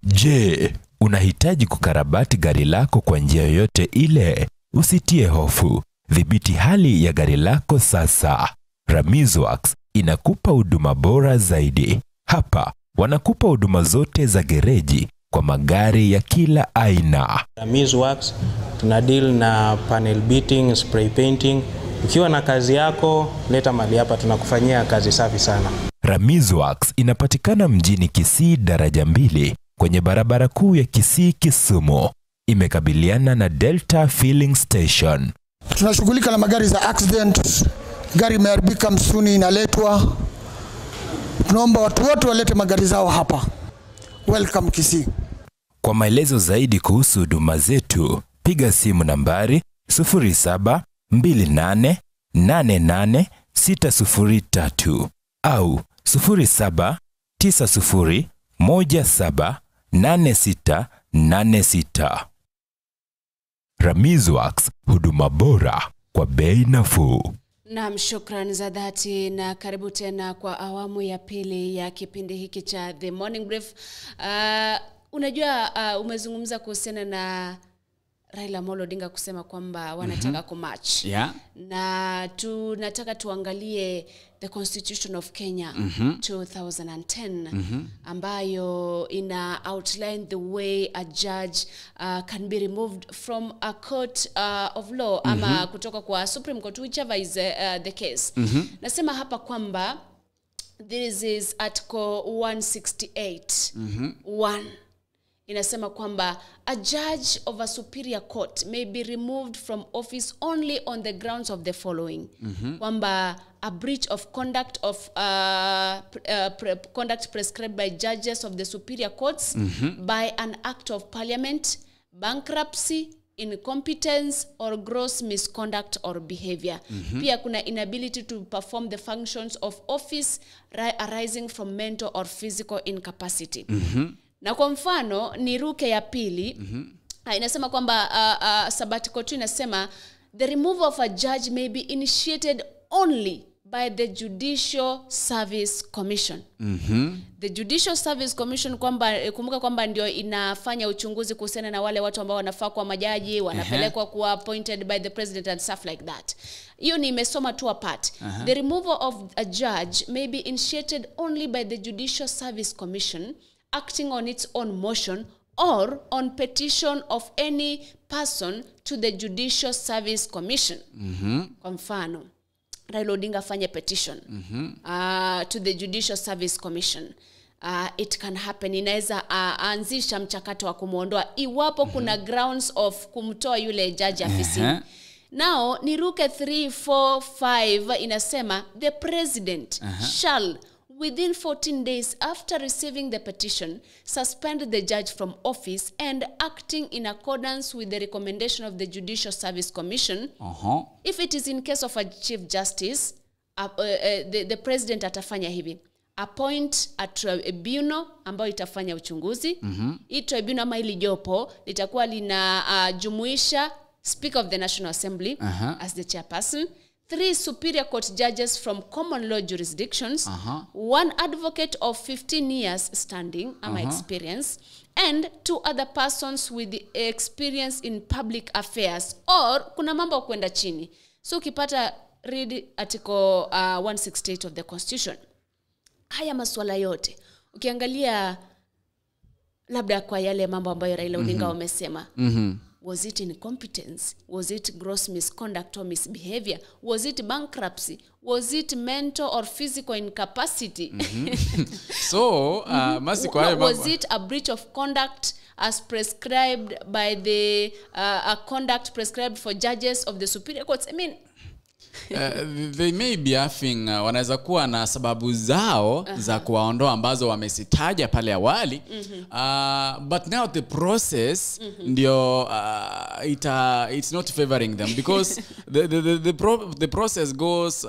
Je, unahitaji kukarabati gari lako kwa njia yoyote ile? Usitie hofu. Dhibiti hali ya gari lako sasa. Ramizworks inakupa huduma bora zaidi. Hapa wanakupa huduma zote za gereji kwa magari ya kila aina. Ramizworks tuna deal na panel beating, spray painting. Ukiwa na kazi yako, leta mali hapa, tunakufanyia kazi safi sana. Ramizworks inapatikana mjini Kisii daraja 2 kwenye barabara kuu ya Kisii Kisumu. Imekabiliana na Delta Filling Station. Tunashughulika na magari za accident, gari imeharibika msuni inaletwa. Tunaomba watu wote walete magari zao hapa. Welcome Kisii. Kwa maelezo zaidi kuhusu huduma zetu, piga simu nambari 0728888603 au 0790178686. Ramizworks, huduma bora kwa bei nafuu. Naam, shukrani za dhati na karibu tena kwa awamu ya pili ya kipindi hiki cha The Morning Brief. Unajua umezungumza kuhusiana na Raila Amolo Odinga kusema kwamba wanataka kumatch. Yeah. Na tunataka tuangalie the Constitution of Kenya 2010 ambayo ina outline the way a judge can be removed from a court of law ama kutoka kwa Supreme Court, whichever is the case. Nasema hapa kwamba this is article 168 1. Inasema kwamba a judge of a superior court may be removed from office only on the grounds of the following. Kwamba a breach of conduct of conduct prescribed by judges of the superior courts by an act of parliament, bankruptcy, incompetence or gross misconduct or behavior. Pia kuna inability to perform the functions of office arising from mental or physical incapacity. Na kwa mfano ni ruke ya pili. Inasema kwamba sabbatical 2 inasema the removal of a judge may be initiated only by the Judicial Service Commission. The Judicial Service Commission, kwamba kumbuka kwamba ndio inafanya uchunguzi kuhusiana na wale watu ambao wanafaa kuwa majaji, wanapelekwa kuwa appointed by the president and stuff like that. Hiyo nimesoma tu a part. The removal of a judge may be initiated only by the Judicial Service Commission acting on its own motion or on petition of any person to the Judicial Service Commission. Kwa mfano, Raila Odinga afanye petition to the Judicial Service Commission. It can happen. Inaweza anzisha mchakato wa kumuondoa iwapo kuna grounds of kumtoa yule judge afisini. Now, niruke 3, 4, 5 inasema the president shall within 14 days after receiving the petition suspend the judge from office and acting in accordance with the recommendation of the Judicial Service Commission. If it is in case of a chief justice, the president atafanya hivi: appoint a tribunal ambayo itafanya uchunguzi. Hii tribunal ama hili jopo litakuwa lina jumuisha Speaker of the National Assembly as the chairperson, 3 superior court judges from common law jurisdictions, 1 advocate of 15 years standing ama experience, and 2 other persons with the experience in public affairs, or kuna mambo kwenda chini. So ukipata read article 168 of the Constitution. Haya masuala yote ukiangalia labda kwa yale mambo ambayo Raila Odinga wamesema, was it incompetence? Was it gross misconduct or misbehavior? Was it bankruptcy? Was it mental or physical incapacity? So, no, was it a breach of conduct as prescribed by the conduct prescribed for judges of the superior courts? I mean, They may be having, wanaweza kuwa na sababu zao za kuwaondoa ambazo wamesitaja pale awali. But now the process ndio it's not favoring them because the process goes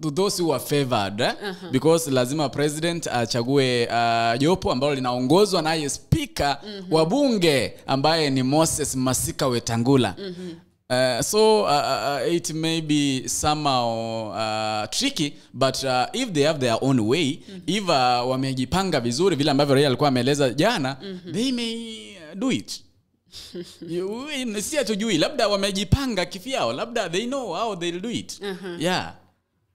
to those who are favored, eh? Because lazima president achague jopo ambalo linaongozwa naye speaker wa bunge ambaye ni Moses Masika Wetangula. So it may be somehow tricky, but if they have their own way, if wamejipanga vizuri vile ambavyo Raila alikuwa ameeleza jana, they may do it. Si hatujui, labda wamejipanga kivyao, labda they know how they'll do it. Yeah.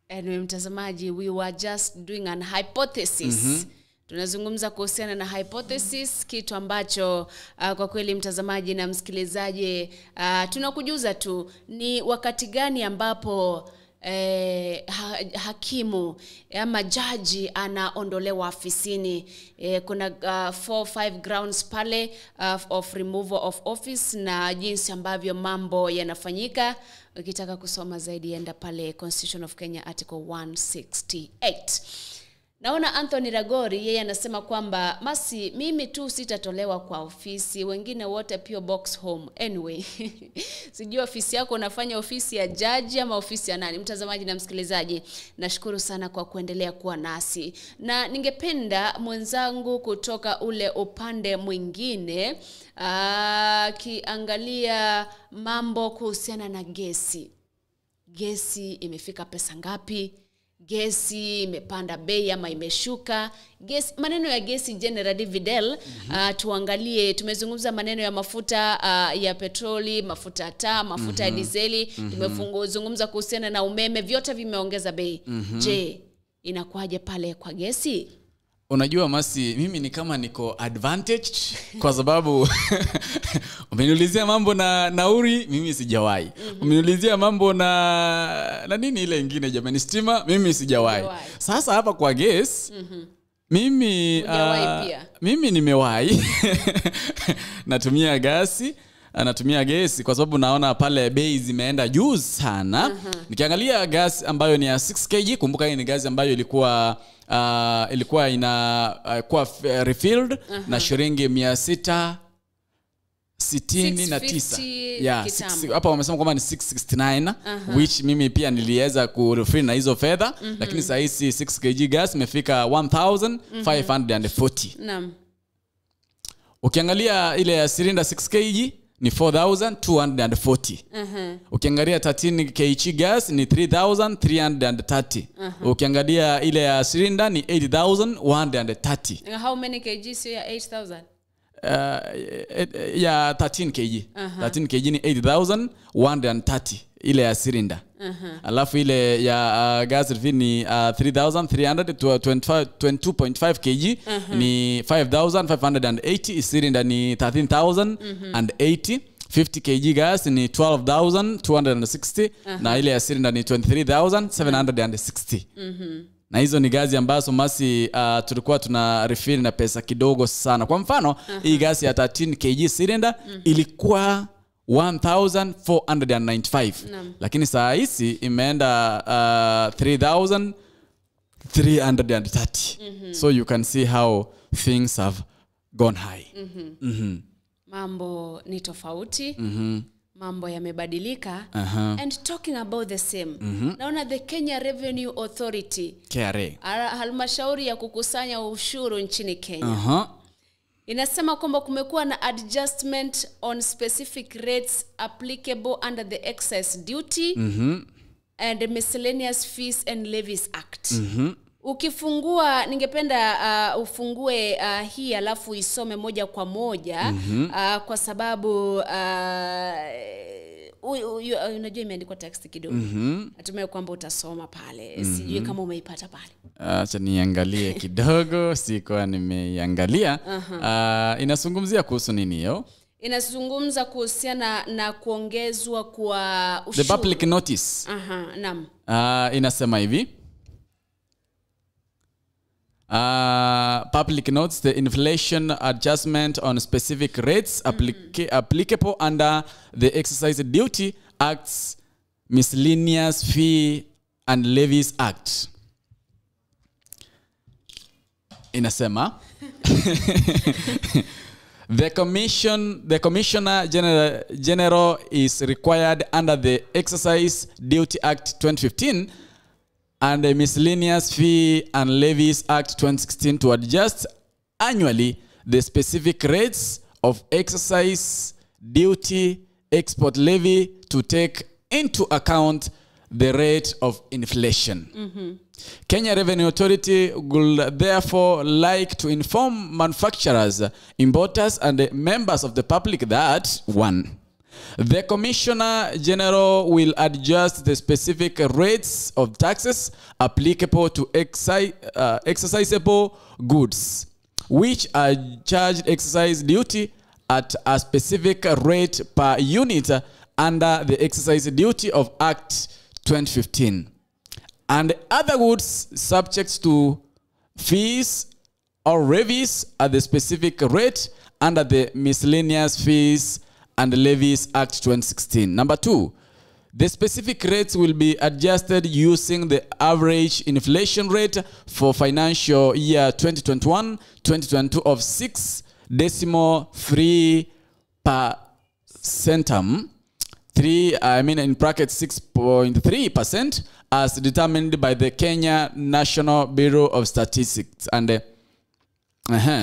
Anyway, mtazamaji, we were just doing an hypothesis. Tunazungumza kuhusiana na hypothesis, kitu ambacho kwa kweli mtazamaji na msikilizaji, tunakujuza tu ni wakati gani ambapo hakimu ama jaji anaondolewa afisini. Kuna 4-5 grounds pale of removal of office na jinsi ambavyo mambo yanafanyika. Ukitaka kusoma zaidi enda pale Constitution of Kenya Article 168. Naona Anthony Ragori yeye anasema kwamba Masi, mimi tu sitatolewa kwa ofisi, wengine wote PO Box home. Anyway, sijui ofisi yako unafanya ofisi ya jaji ama ofisi ya nani. Mtazamaji na msikilizaji, nashukuru sana kwa kuendelea kuwa nasi. Na ningependa mwenzangu kutoka ule upande mwingine akiangalia mambo kuhusiana na gesi. Gesi imefika pesa ngapi? Gesi imepanda bei ama imeshuka? Gesi, maneno ya gesi General Videl, tuangalie. Tumezungumza maneno ya mafuta ya petroli, mafuta ya taa, mafuta ya dizeli, tumezungumza kuhusiana na umeme, vyote vimeongeza bei. Je, inakuwaje pale kwa gesi? Unajua Masi, mimi ni kama niko advantage kwa sababu umeniulizia mambo na nauri, mimi sijawahi. Umeniulizia mambo na nini ile ingine jamani, stima, mimi sijawahi. Sasa hapa kwa gas, mimi mimi nimewahi. Natumia gasi, anatumia gesi kwa sababu naona pale bei zimeenda juu sana. Nikiangalia gas ambayo ni ya 6 kg, kumbuka hii ni gas ambayo ilikuwa ina kuwa refilled na shilingi 669. Yeah, hapa wamesema kwamba ni 669, which mimi pia niliweza kurefill na hizo fedha, lakini sasa hizi 6 kg gas imefika 1540. Naam. Ukiangalia ile ya cylinder 6 kg ni 4240. Ukiangalia 13 kg gas ni 3330. Ukiangalia ile ya cylinder ni 8130. How many kg sio ya 8000? Ya 13 kg. 13 kg ni 8130 ile ya cylinder. Alafu ile ya gas refill ni 3325 22.5 kg ni 5580, cylinder ni 13080, 50 kg gas ni 12260, na ile ya cylinder ni 23760. Na hizo ni gazi ambazo Masi tulikuwa tuna refill na pesa kidogo sana. Kwa mfano, hii gasi ya 13 kg cylinder ilikuwa 1495. Lakini saa hizi imeenda 3330. So you can see how things have gone high. Mambo ni tofauti. Mambo yamebadilika. And talking about the same, naona the Kenya Revenue Authority, KRA, halmashauri ya kukusanya ushuru nchini Kenya, inasema kwamba kumekuwa na adjustment on specific rates applicable under the excise duty and the Miscellaneous Fees and Levies Act. Ukifungua, ningependa ufungue hii alafu isome moja kwa moja, kwa sababu unajua imeandikwa text kidogo. Natumai kwamba utasoma pale. Sijui kama umeipata pale. Acha niangalie kidogo, sikuwa nimeiangalia. Inazungumzia kuhusu nini hiyo? Inazungumza kuhusiana na kuongezwa kwa ushuru. The public notice. Naam. Inasema hivi. Public notes the inflation adjustment on specific rates applicable under the Excise Duty Acts, Miscellaneous Fee and Levies Act. Inasema the Commissioner General is required under the Excise Duty Act 2015 and the Miscellaneous Fee and Levies Act 2016 to adjust annually the specific rates of excise duty, export levy to take into account the rate of inflation. Mm-hmm. Kenya Revenue Authority would therefore like to inform manufacturers, importers, and members of the public that 1. The Commissioner General will adjust the specific rates of taxes applicable to excisable goods, which are charged excise duty at a specific rate per unit under the Excise Duty of Act 2015, and other goods subject to fees or levies at the specific rate under the Miscellaneous Fees and Levies Act 2016. Number 2, the specific rates will be adjusted using the average inflation rate for financial year 2021-2022 of 6.3 per centum, 3, in bracket 6.3%, as determined by the Kenya National Bureau of Statistics. And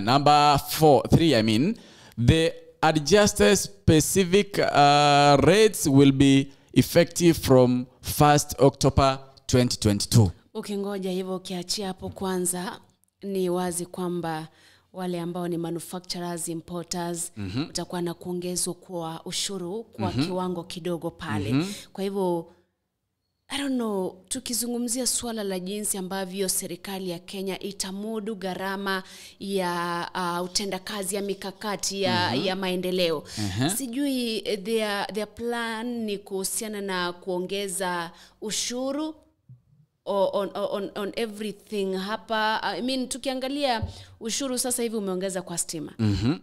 number 3, the adjusted specific rates will be effective from 1st October 2022. Ukingoja hivyo ukiachia hapo kwanza, ni wazi kwamba wale ambao ni manufacturers, importers, utakuwa na kuongezwa kwa ushuru kwa kiwango kidogo pale. Kwa hivyo I don't know, tukizungumzia swala la jinsi ambavyo serikali ya Kenya itamudu gharama ya utendakazi ya mikakati ya maendeleo. Sijui their plan ni kuhusiana na kuongeza ushuru on everything hapa. I mean, tukiangalia ushuru sasa hivi umeongeza kwa stima.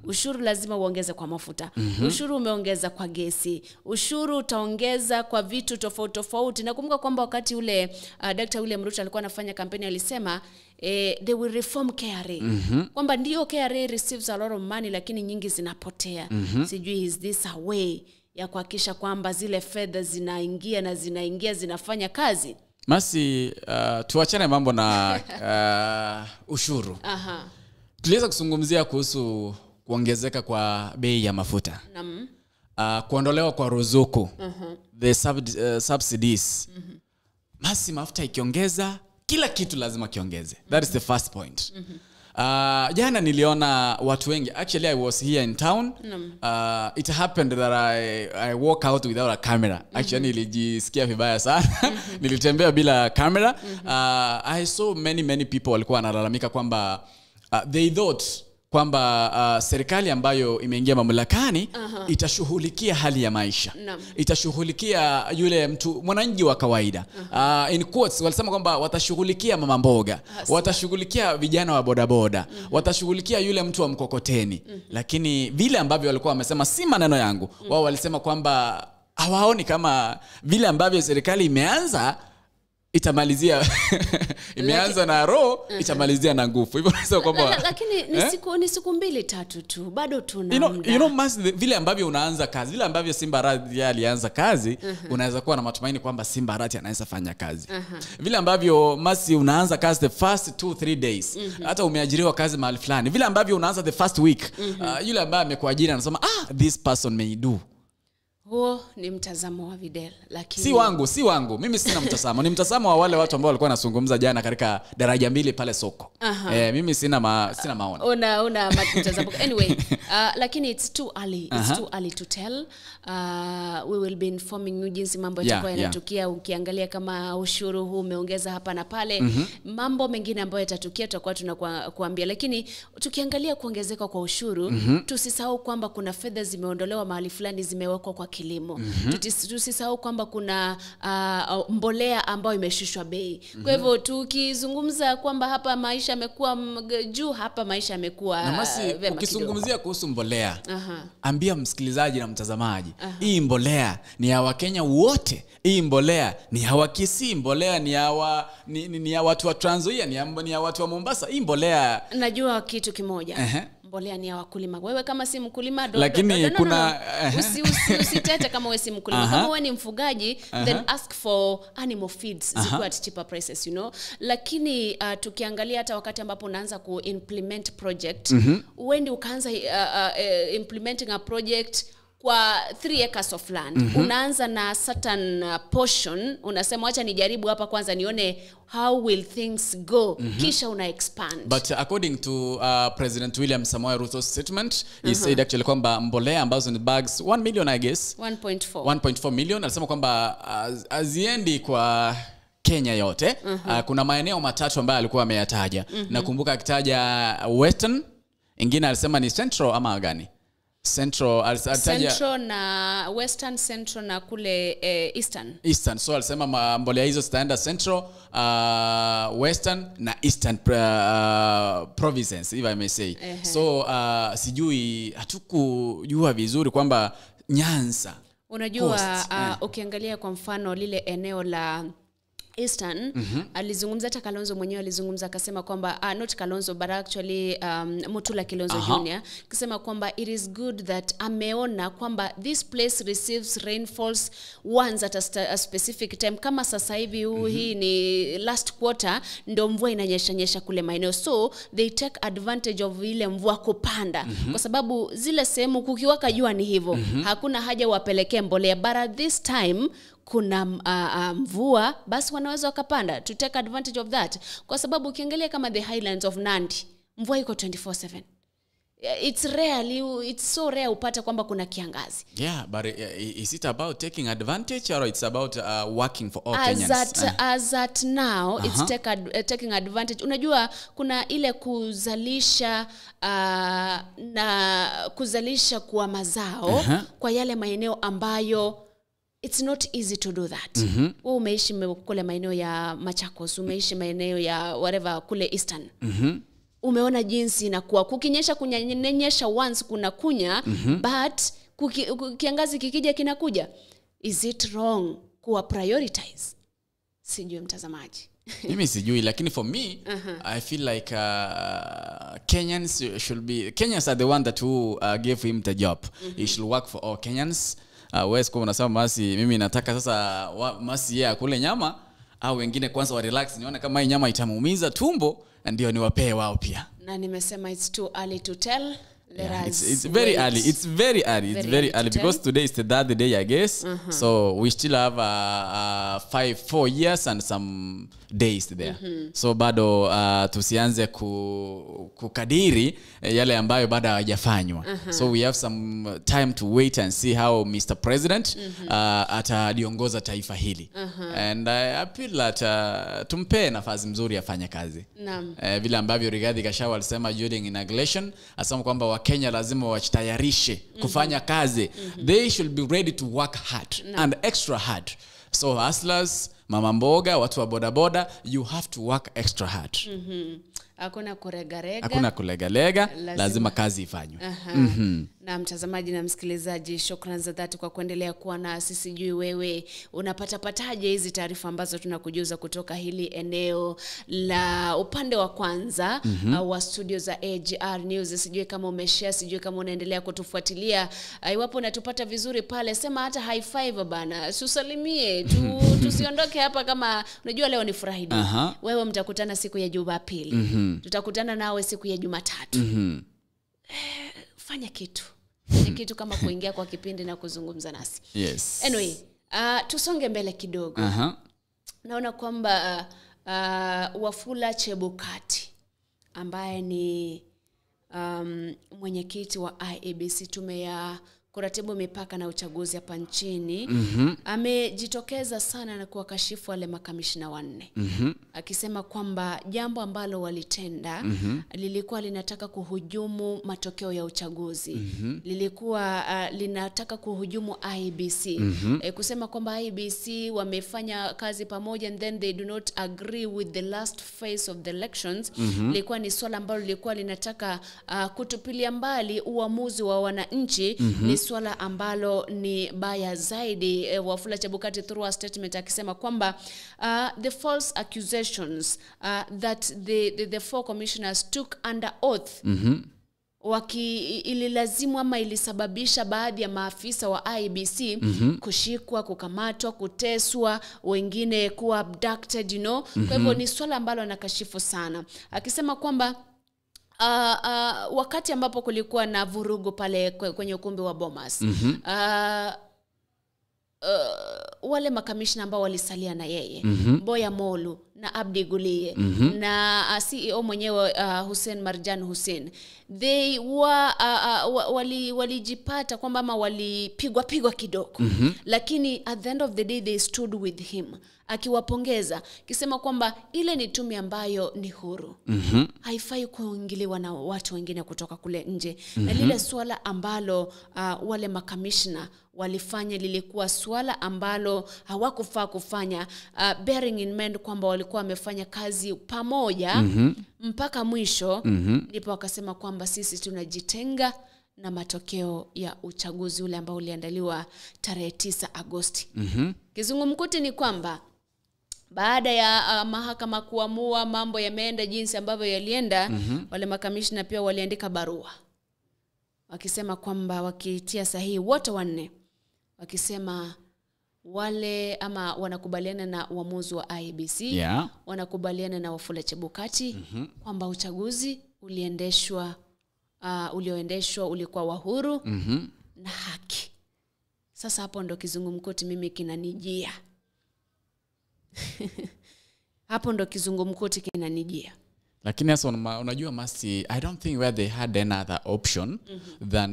Ushuru lazima uongeze kwa mafuta. Ushuru umeongeza kwa gesi. Ushuru utaongeza kwa vitu tofauti tofauti. Nakumbuka kwamba wakati ule Dr. William Ruto alikuwa anafanya kampeni alisema they will reform KRA. Kwamba ndio KRA receives a lot of money lakini nyingi zinapotea. Sijui is this a way ya kuhakikisha kwamba zile fedha zinaingia na zinaingia zinafanya kazi. Masi, tuachane mambo na ushuru. Tuliweza kuzungumzia kuhusu kuongezeka kwa bei ya mafuta. Kuondolewa kwa ruzuku, the subsidies. Masi, mafuta ikiongeza, kila kitu lazima kiongeze. That is the first point. Jana niliona watu wengi. Actually, I was here in town. It happened that I walk out without a camera. Actually, nilijisikia vibaya sana. Nilitembea bila camera. I saw many people walikuwa wanalalamika kwamba they thought kwamba serikali ambayo imeingia mamlakani itashughulikia hali ya maisha. Itashughulikia yule mtu mwananchi wa kawaida. In quotes walisema kwamba watashughulikia mama mboga, watashughulikia vijana wa bodaboda, watashughulikia yule mtu wa mkokoteni. Lakini vile ambavyo walikuwa wamesema si maneno yangu. Wao walisema kwamba hawaoni kama vile ambavyo serikali imeanza itamalizia imeanza na roho itamalizia na nguvu. Hivyo nasema kwamba lakini ni siku mbili tatu tu bado tuna muda. You know vile ambavyo unaanza kazi, vile ambavyo Simba Arati alianza kazi, unaweza kuwa na matumaini kwamba Simba Arati anaweza fanya kazi. Vile ambavyo Masi unaanza kazi the first 2-3 days, hata umeajiriwa kazi mahali fulani, vile ambavyo unaanza the first week, yule ambaye amekuajiri anasema this person may do. Huo ni mtazamo wa Videl, lakini si wangu. Mimi sina mtazamo. Ni mtazamo wa wale watu ambao walikuwa wanazungumza jana katika daraja 2 pale soko. Mimi sina maoni. Una mtazamo. Anyway, lakini it's too early. It's too early to tell. We will be informing you jinsi mambo yatakuwa yanatukia. Ukiangalia kama ushuru huu umeongeza hapa na pale, mambo mengine ambayo yatatukia tutakuwa tunakuambia. Lakini tukiangalia kuongezeka kwa ushuru, tusisahau kwamba kuna fedha zimeondolewa mahali fulani zimewekwa kwa kilimo. Tusisahau kwamba kuna mbolea ambayo imeshushwa bei. Kwa hivyo tukizungumza kwamba hapa maisha yamekuwa juu, hapa maisha yamekuwa vema. Ukizungumzia kuhusu mbolea, ambia msikilizaji na mtazamaji, hii mbolea ni ya Wakenya wote, hii mbolea ni ya Wakisii, mbolea ni ya ni ya watu wa Trans Nzoia, ni ya watu wa Mombasa. Hii mbolea, najua kitu kimoja. Mbolea ni ya wakulima. Wewe kama si mkulima, lakini kuna usitete kama wewe si mkulima. Kama wewe ni mfugaji, then ask for animal feeds zikiwa at cheaper prices, you know. Lakini tukiangalia hata wakati ambapo unaanza ku implement project, uende ukaanza implementing a project kwa 3 acres of land. Unaanza na certain portion, unasema acha nijaribu hapa kwanza nione how will things go, kisha una expand. But according to President William Samoei Ruto's statement, he said actually kwamba mbolea ambazo ni bags 1 million, I guess 1.4 million, alisema kwamba haziendi kwa Kenya yote. Kuna maeneo matatu ambayo alikuwa ameyataja. Nakumbuka akitaja Western, ingine alisema ni Central ama gani? Central, Central na Western, Central na kule Eastern. Eastern. So alisema mbolea hizo zitaenda Central, Western na Eastern provinces, if I may say. So sijui, hatukujua vizuri kwamba Nyanza. Unajua ukiangalia kwa mfano lile eneo la Eastern, alizungumza hata Kalonzo mwenyewe alizungumza akasema kwamba not Kalonzo but actually Mutula Kilonzo Junior, akisema kwamba it is good that ameona kwamba this place receives rainfalls once at a specific time. Kama sasa hivi hii ni last quarter ndio mvua inanyesha kule maeneo, so they take advantage of ile mvua kupanda, kwa sababu zile sehemu kukiwaka jua ni hivyo, hakuna haja wapelekee mbolea, but at this time kuna mvua, basi wanaweza wakapanda, to take advantage of that. Kwa sababu ukiangalia kama the highlands of Nandi, mvua iko 24/7. It's rarely, it's so rare upate kwamba kuna kiangazi. Yeah, but is it about taking advantage or it's about working for all Kenyans? As at now, it's taking advantage. Unajua kuna ile kuzalisha na kuzalisha kwa mazao kwa yale maeneo ambayo it's not easy to do that. Wewe umeishi kule maeneo ya Machakos, umeishi maeneo ya whatever kule Eastern. Umeona jinsi inakuwa kukinyesha, kunyenyesha once kuna kunya, but kiangazi kikija kinakuja. Is it wrong kuwa prioritize? Sijui mtazamaji. Mimi sijui, lakini for me, I feel like Kenyans should be, Kenyans are the one that who gave him the job. He should work for all Kenyans. Wewe kwa unasema masi mimi nataka sasa masi yeye akule nyama au wengine kwanza wa relax nione kama hii nyama itamuumiza tumbo ndio niwapee wao pia. Na nimesema it's too early to tell. Yeah, it's very early. It's very early. It's very early because today is the third day, I guess. So we still have 5-4 years and some days there. So bado tusianze kukadiri yale ambayo bado hayajafanywa. So we have some time to wait and see how Mr. President ataliongoza taifa hili. And I appeal that tumpe nafasi mzuri afanye kazi. Vile ambavyo Rigathi Gachagua alisema during inauguration, asema kwamba Wakenya lazima wajitayarishe kufanya kazi. They should be ready to work hard and extra hard. So hustlers, mama mboga, watu wa boda boda, you have to work extra hard. Hakuna kuregarega. Hakuna kulegalega, lazima kazi ifanywe. Na mtazamaji na msikilizaji, shukrani za dhati kwa kuendelea kuwa na sisi. Sijui wewe unapata pataje hizi taarifa ambazo tunakujuza kutoka hili eneo la upande wa kwanza wa studio za AGR News. Sijui kama umeshare, sijui kama unaendelea kutufuatilia. Iwapo unatupata vizuri pale, sema hata high five bana, tusalimie, tusiondoke hapa kama unajua leo ni Friday. Wewe mtakutana siku ya Jumapili. Tutakutana nawe siku ya Jumatatu. Fanya kitu. Fanya kitu kama kuingia kwa kipindi na kuzungumza nasi. Yes. Anyway, tusonge mbele kidogo. Naona kwamba Wafula Chebukati ambaye ni mwenyekiti wa IEBC, tume ya kuratibu mipaka na uchaguzi hapa nchini, amejitokeza sana na kuwakashifu wale makamishna wanne, akisema kwamba jambo ambalo walitenda lilikuwa linataka kuhujumu matokeo ya uchaguzi, lilikuwa linataka kuhujumu IEBC, kusema kwamba IEBC wamefanya kazi pamoja and then they do not agree with the last phase of the elections. Lilikuwa ni swala ambalo lilikuwa linataka kutupilia mbali uamuzi wa wananchi. Ni swala ambalo ni baya zaidi. Wafula Chebukati through a statement akisema kwamba the false accusations that the four commissioners took under oath ililazimu ama ilisababisha baadhi ya maafisa wa IEBC kushikwa, kukamatwa, kuteswa, wengine kuwa abducted, you know. Kwa hivyo ni swala ambalo anakashifu sana, akisema kwamba wakati ambapo kulikuwa na vurugu pale kwenye ukumbi wa Bomas, wale makamishna ambao walisalia na yeye, Boya Molu na Abdi Gulie na CEO mwenyewe Hussein Marjan Hussein, they were walijipata kwamba ama walipigwa pigwa kidogo, lakini at the end of the day they stood with him, akiwapongeza kisema kwamba ile ni tume ambayo ni huru, haifai kuingiliwa na watu wengine kutoka kule nje. Na lile swala ambalo wale makamishna walifanya lilikuwa swala ambalo hawakufaa kufanya, bearing in mind kwamba walikuwa wamefanya kazi pamoja mpaka mwisho. Ndipo wakasema kwamba sisi tunajitenga na matokeo ya uchaguzi ule ambao uliandaliwa tarehe 9 Agosti. Kizungumkuti ni kwamba baada ya mahakama kuamua mambo yameenda jinsi ambavyo yalienda, wale makamishna pia waliandika barua wakisema kwamba, wakitia sahihi wote wanne, wakisema wale ama wanakubaliana na uamuzi wa IEBC, wanakubaliana na Wafula Chebukati kwamba uchaguzi uliendeshwa ulioendeshwa ulikuwa wa huru na haki. Sasa hapo ndo kizungumkuti mimi kinanijia. Hapo ndo kizungumkuti kinanijia. Lakini sasa unajua Masi, I don't think where they had another option than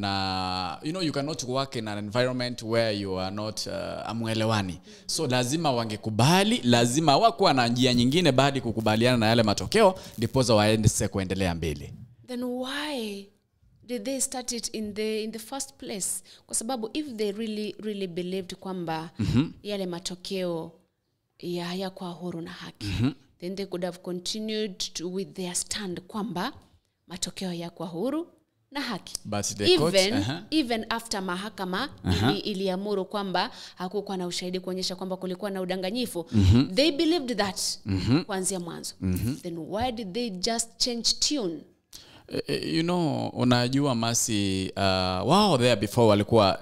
you know, you cannot work in an environment where you are not amuelewani. So lazima wangekubali, lazima wakuwa na njia nyingine baada kukubaliana na yale matokeo ndipo waende kuendelea mbele. Then why did they start it in the first place? Kwa sababu if they really really believed kwamba yale matokeo hayakuwa huru na haki, then they could have continued with their stand kwamba matokeo hayakuwa huru na haki. But the court, even after mahakama iliamuru kwamba hakukuwa na ushahidi kuonyesha kwamba kulikuwa na udanganyifu, they believed that kuanzia mwanzo. Then why did they just change tune? You know, unajua Masi, wao there before walikuwa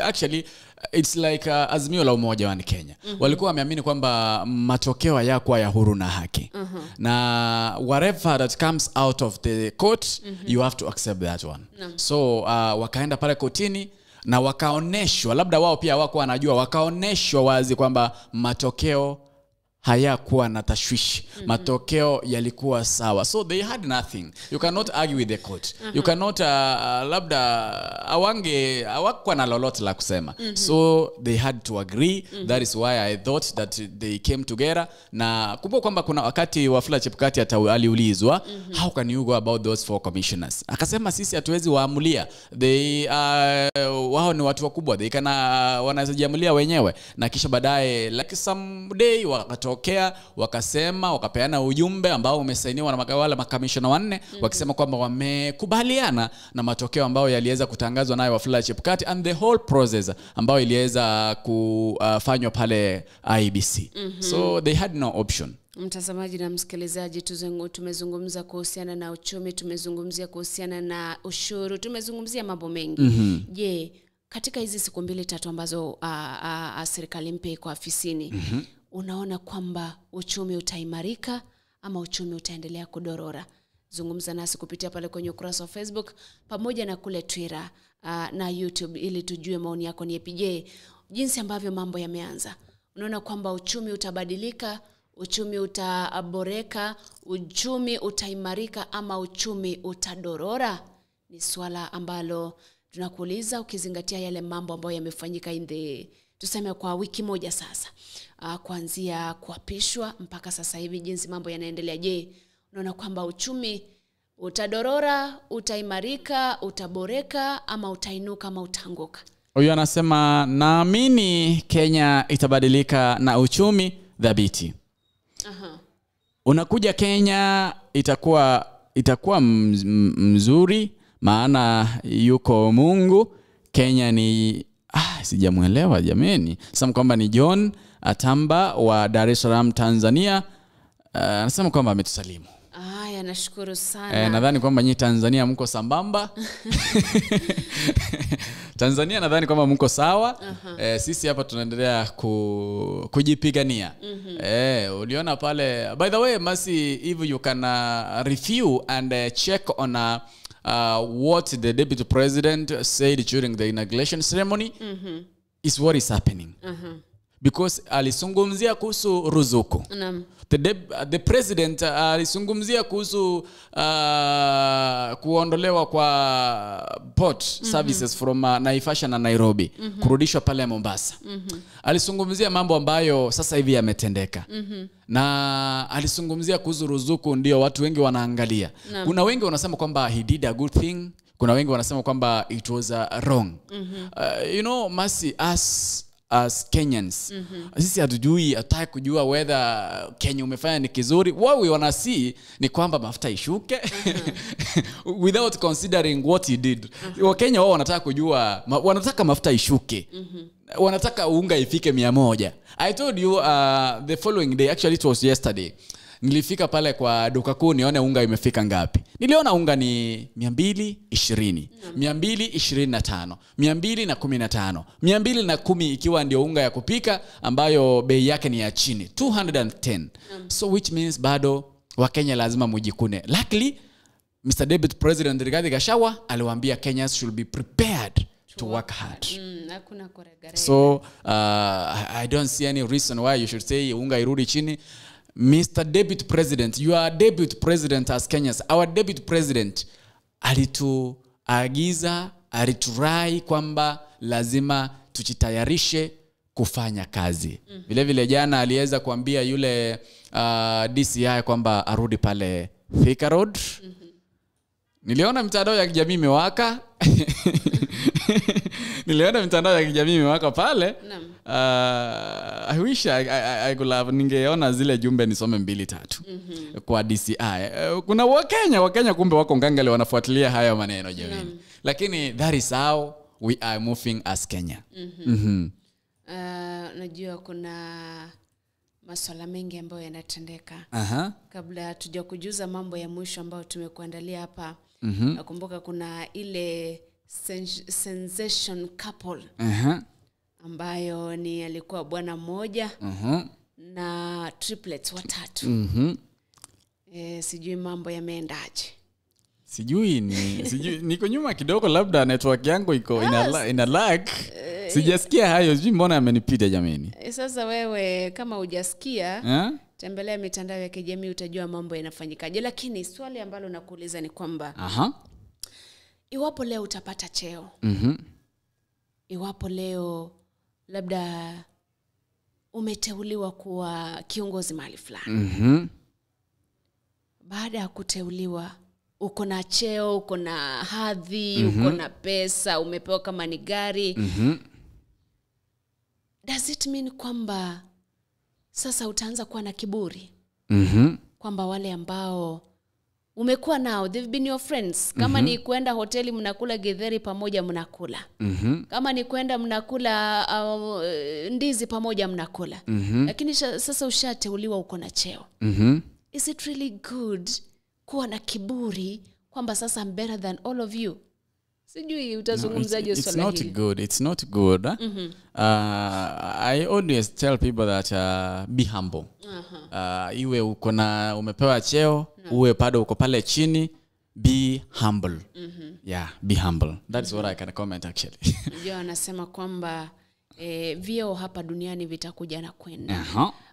actually it's like Azimio la Umoja wa Kenya. Walikuwa wameamini kwamba matokeo hayakuwa ya huru na haki. Na whatever that comes out of the court, you have to accept that one. So wakaenda pale kotini na wakaoneshwa, labda wao pia hawakuwa wanajua, wakaoneshwa wazi kwamba matokeo hayakuwa na tashwishi. Matokeo yalikuwa sawa. So they had nothing. You cannot argue with the court. You cannot labda hawakuwa na lolote la kusema. So they had to agree. That is why I thought that they came together. Na kumbuka kwamba kuna wakati Wafula Chebukati aliulizwa, how can you go about those four commissioners? Akasema sisi hatuwezi waamulia. They wao ni watu wakubwa. They kana wanajiamulia wenyewe. Na kisha baadaye like some day wakatoka wakasema, wakapeana ujumbe ambao umesainiwa na wale makamishna wanne, wakisema kwamba wamekubaliana na matokeo ambayo yaliweza kutangazwa nayo Wafula Chebukati and the whole process ambayo iliweza kufanywa pale IEBC. So they had no option. Mtazamaji na msikilizaji, tumezungumza kuhusiana na uchumi, tumezungumzia kuhusiana na ushuru, tumezungumzia mambo mengi. Je, katika hizi siku 2-3 ambazo serikali mpya iko afisini, unaona kwamba uchumi utaimarika ama uchumi utaendelea kudorora? Zungumza nasi kupitia pale kwenye ukurasa wa Facebook pamoja na kule Twitter na YouTube ili tujue maoni yako ni yapi. Je, jinsi ambavyo mambo yameanza, unaona kwamba uchumi utabadilika, uchumi utaboreka, uchumi utaimarika ama uchumi utadorora? Ni swala ambalo Tunakuuliza ukizingatia yale mambo ambayo yamefanyika in the, tuseme kwa wiki moja sasa, kuanzia kuapishwa mpaka sasa hivi jinsi mambo yanaendelea. Je, unaona kwamba uchumi utadorora, utaimarika, utaboreka ama utainuka ama utaanguka? Huyu anasema naamini Kenya itabadilika na uchumi dhabiti. Unakuja Kenya itakuwa mzuri maana yuko Mungu. Kenya ni sijamuelewa jameni. Sasa kwamba ni John Atamba wa Dar es Salaam Tanzania. Anasema kwamba ametusalimu. Haya, nashukuru sana. Nadhani kwamba nyinyi Tanzania mko sambamba. Tanzania nadhani kwamba mko sawa. Sisi hapa tunaendelea kujipigania. Uliona pale, by the way Masi, if you can review and check on what the deputy president said during the inauguration ceremony is what is happening. Because alizungumzia kuhusu ruzuku. The president alizungumzia kuhusu kuondolewa kwa port services from Naivasha na Nairobi, kurudishwa pale Mombasa. Alizungumzia mambo ambayo sasa hivi yametendeka. Na alizungumzia kuhusu ruzuku, ndio watu wengi wanaangalia. Kuna wengi wanasema kwamba he did a good thing, kuna wengi wanasema kwamba it was wrong. You know, Masi, as Kenyans, sisi hatujui, hatutaki kujua whether Kenya umefanya ni kizuri. What we wanna see ni kwamba mafuta ishuke without considering what he did. Wakenya wao wanataka kujua, wanataka mafuta ishuke. Wanataka unga ifike 100. I told you the following day, actually it was yesterday, nilifika pale kwa duka kuu nione unga imefika ngapi. Niliona unga ni 220, 225, 215, 210 ikiwa ndio unga ya kupika ambayo bei yake ni ya chini, 210. So which means bado Wakenya lazima mujikune. Luckily Mr. Deputy President Rigathi Gachagua aliwaambia Kenyans should be prepared to work hard. So I don't see any reason why you should say unga irudi chini. Mr. Deputy President, you are deputy president as Kenyans. Our deputy president alituagiza, aliturai kwamba lazima tujitayarishe kufanya kazi. Vile vile jana aliweza kuambia yule DCI kwamba arudi pale Thika Road. Niliona mitandao ya kijamii imewaka. Niliona mitandao ya kijamii imewaka pale. I wish I could have, ningeona zile jumbe nisome 2 3 kwa DCI. Kuna Wakenya kumbe wako ngangale wanafuatilia haya maneno jamani. Lakini that is how we are moving as Kenya. Najua kuna masuala mengi ambayo yanatendeka. Kabla tujakujuza mambo ya mwisho ambayo tumekuandalia hapa, nakumbuka kuna ile sensation couple ambayo ni alikuwa bwana mmoja na triplets watatu. Sijui mambo yameendaje. Sijui niko nyuma kidogo, labda network yangu iko ina lag. Sijasikia hayo, sijui mbona amenipita jamani. Sasa wewe kama hujasikia, tembelea mitandao ya kijamii utajua mambo yanafanyikaje. Lakini swali ambalo nakuuliza ni kwamba iwapo leo utapata cheo, iwapo leo labda umeteuliwa kuwa kiongozi mahali fulani, baada ya kuteuliwa uko na cheo, uko na hadhi, uko na pesa, umepewa kama ni gari, does it mean kwamba sasa utaanza kuwa na kiburi? Kwamba wale ambao umekuwa nao, they've been your friends. Kama ni kwenda hoteli mnakula githeri pamoja mnakula. Kama ni kwenda mnakula ndizi pamoja mnakula. Lakini sasa ushateuliwa uko na cheo. Is it really good kuwa na kiburi kwamba sasa I'm better than all of you? Sijui utazungumzaje swala hili. It's not good. It's not good. I always tell people that be humble. Iwe uko na umepewa cheo, uwe bado uko pale chini, be humble. Yeah, be humble. That's what I can comment actually. Ndio anasema kwamba vyeo hapa duniani vitakuja na kwenda.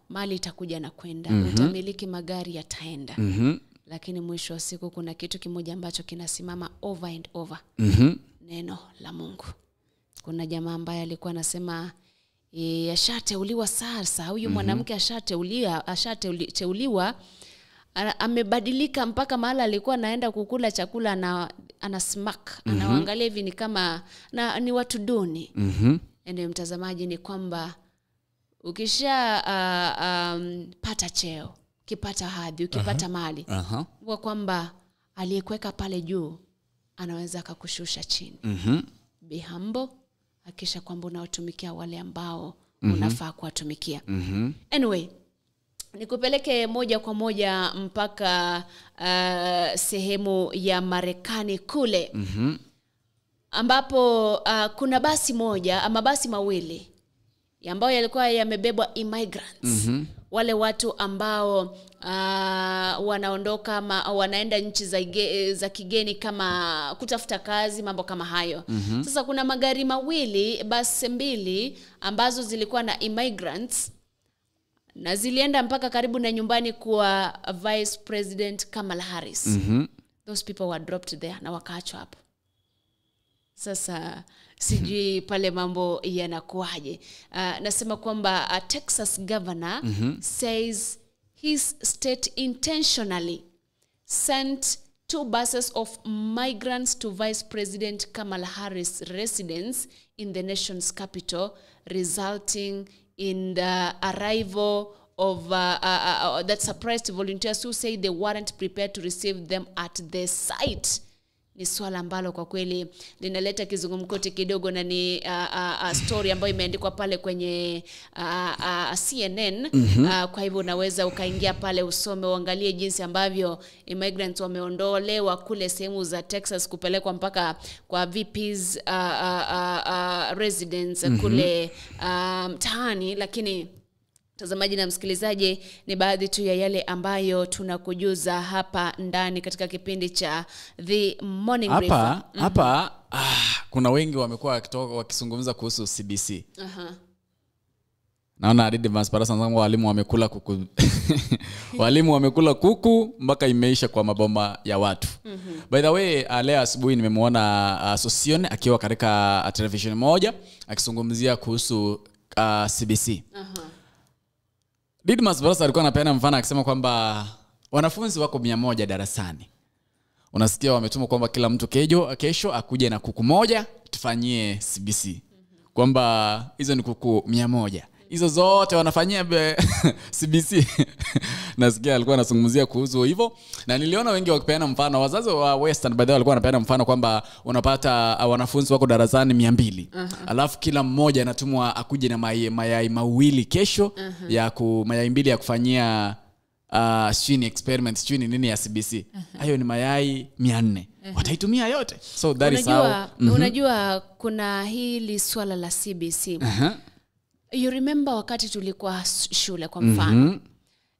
Mali itakuja na kwenda. Utamiliki magari yataenda. Lakini mwisho wa siku kuna kitu kimoja ambacho kinasimama over and over. neno la Mungu. Kuna jamaa ambaye alikuwa anasema ashateuliwa sasa, huyu mwanamke ashateuliwa, amebadilika mpaka mahala alikuwa anaenda kukula chakula na ana smack, anaangalia hivi ni kama na ni watu duni. Ndio mtazamaji, ni kwamba ukisha pata cheo, ukipata hadhi, ukipata mali, kwa kwamba aliyekuweka pale juu anaweza akakushusha chini. Be humble, hakikisha kwamba unawatumikia wale ambao unafaa kuwatumikia. Anyway, nikupeleke moja kwa moja mpaka sehemu ya Marekani kule, ambapo kuna basi moja ama basi mawili ambayo yalikuwa yamebebwa immigrants. Wale watu ambao wanaondoka ama wanaenda nchi za kigeni kama kutafuta kazi, mambo kama hayo. Sasa kuna magari mawili, basi mbili ambazo zilikuwa na immigrants na zilienda mpaka karibu na nyumbani kwa Vice President Kamala Harris. Those people were dropped there na wakaachwa hapo. Sasa sijui pale mambo yanakuaje. Nasema kwamba Texas governor says his state intentionally sent 2 buses of migrants to Vice President Kamala Harris' residence in the nation's capital, resulting in the arrival of that surprised volunteers who say they weren't prepared to receive them at the site. Ni swala ambalo kwa kweli linaleta kizungumkuti kidogo, na ni story ambayo imeandikwa pale kwenye CNN. Kwa hivyo unaweza ukaingia pale usome, uangalie jinsi ambavyo immigrants wameondolewa kule sehemu za Texas kupelekwa mpaka kwa VP's residence kule mtaani. Lakini mtazamaji na msikilizaji, ni baadhi tu ya yale ambayo tunakujuza hapa ndani katika kipindi cha The Morning Brief. Hapa kuna wengi wamekuwa wakizungumza kuhusu CBC. Naona Didmas Barasa anasema walimu wamekula kuku. Walimu wamekula kuku mpaka imeisha kwa maboma ya watu. By the way, leo asubuhi nimemuona Sosion akiwa katika television moja akizungumzia kuhusu CBC. Didmas Barasa alikuwa anapeana mfano akisema kwamba wanafunzi wako 100 darasani. Unasikia wametumwa kwamba kila mtu kesho akuje na kuku moja tufanyie CBC. Kwamba hizo ni kuku 100. Hizo zote wanafanyia CBC. Nasikia alikuwa anazungumzia kuhusu hivyo, na niliona wengi wakipeana mfano. Wazazi wa Western by the way walikuwa wanapeana mfano kwamba unapata wanafunzi wako darasani 200. Alafu kila mmoja anatumwa akuje na mayai mawili kesho, ya mayai mbili ya kufanyia sijui experiment sijui nini ya CBC. Hayo ni mayai 400. Wataitumia yote. So that is how. Unajua kuna hili swala la CBC. You remember wakati tulikuwa shule kwa mfano,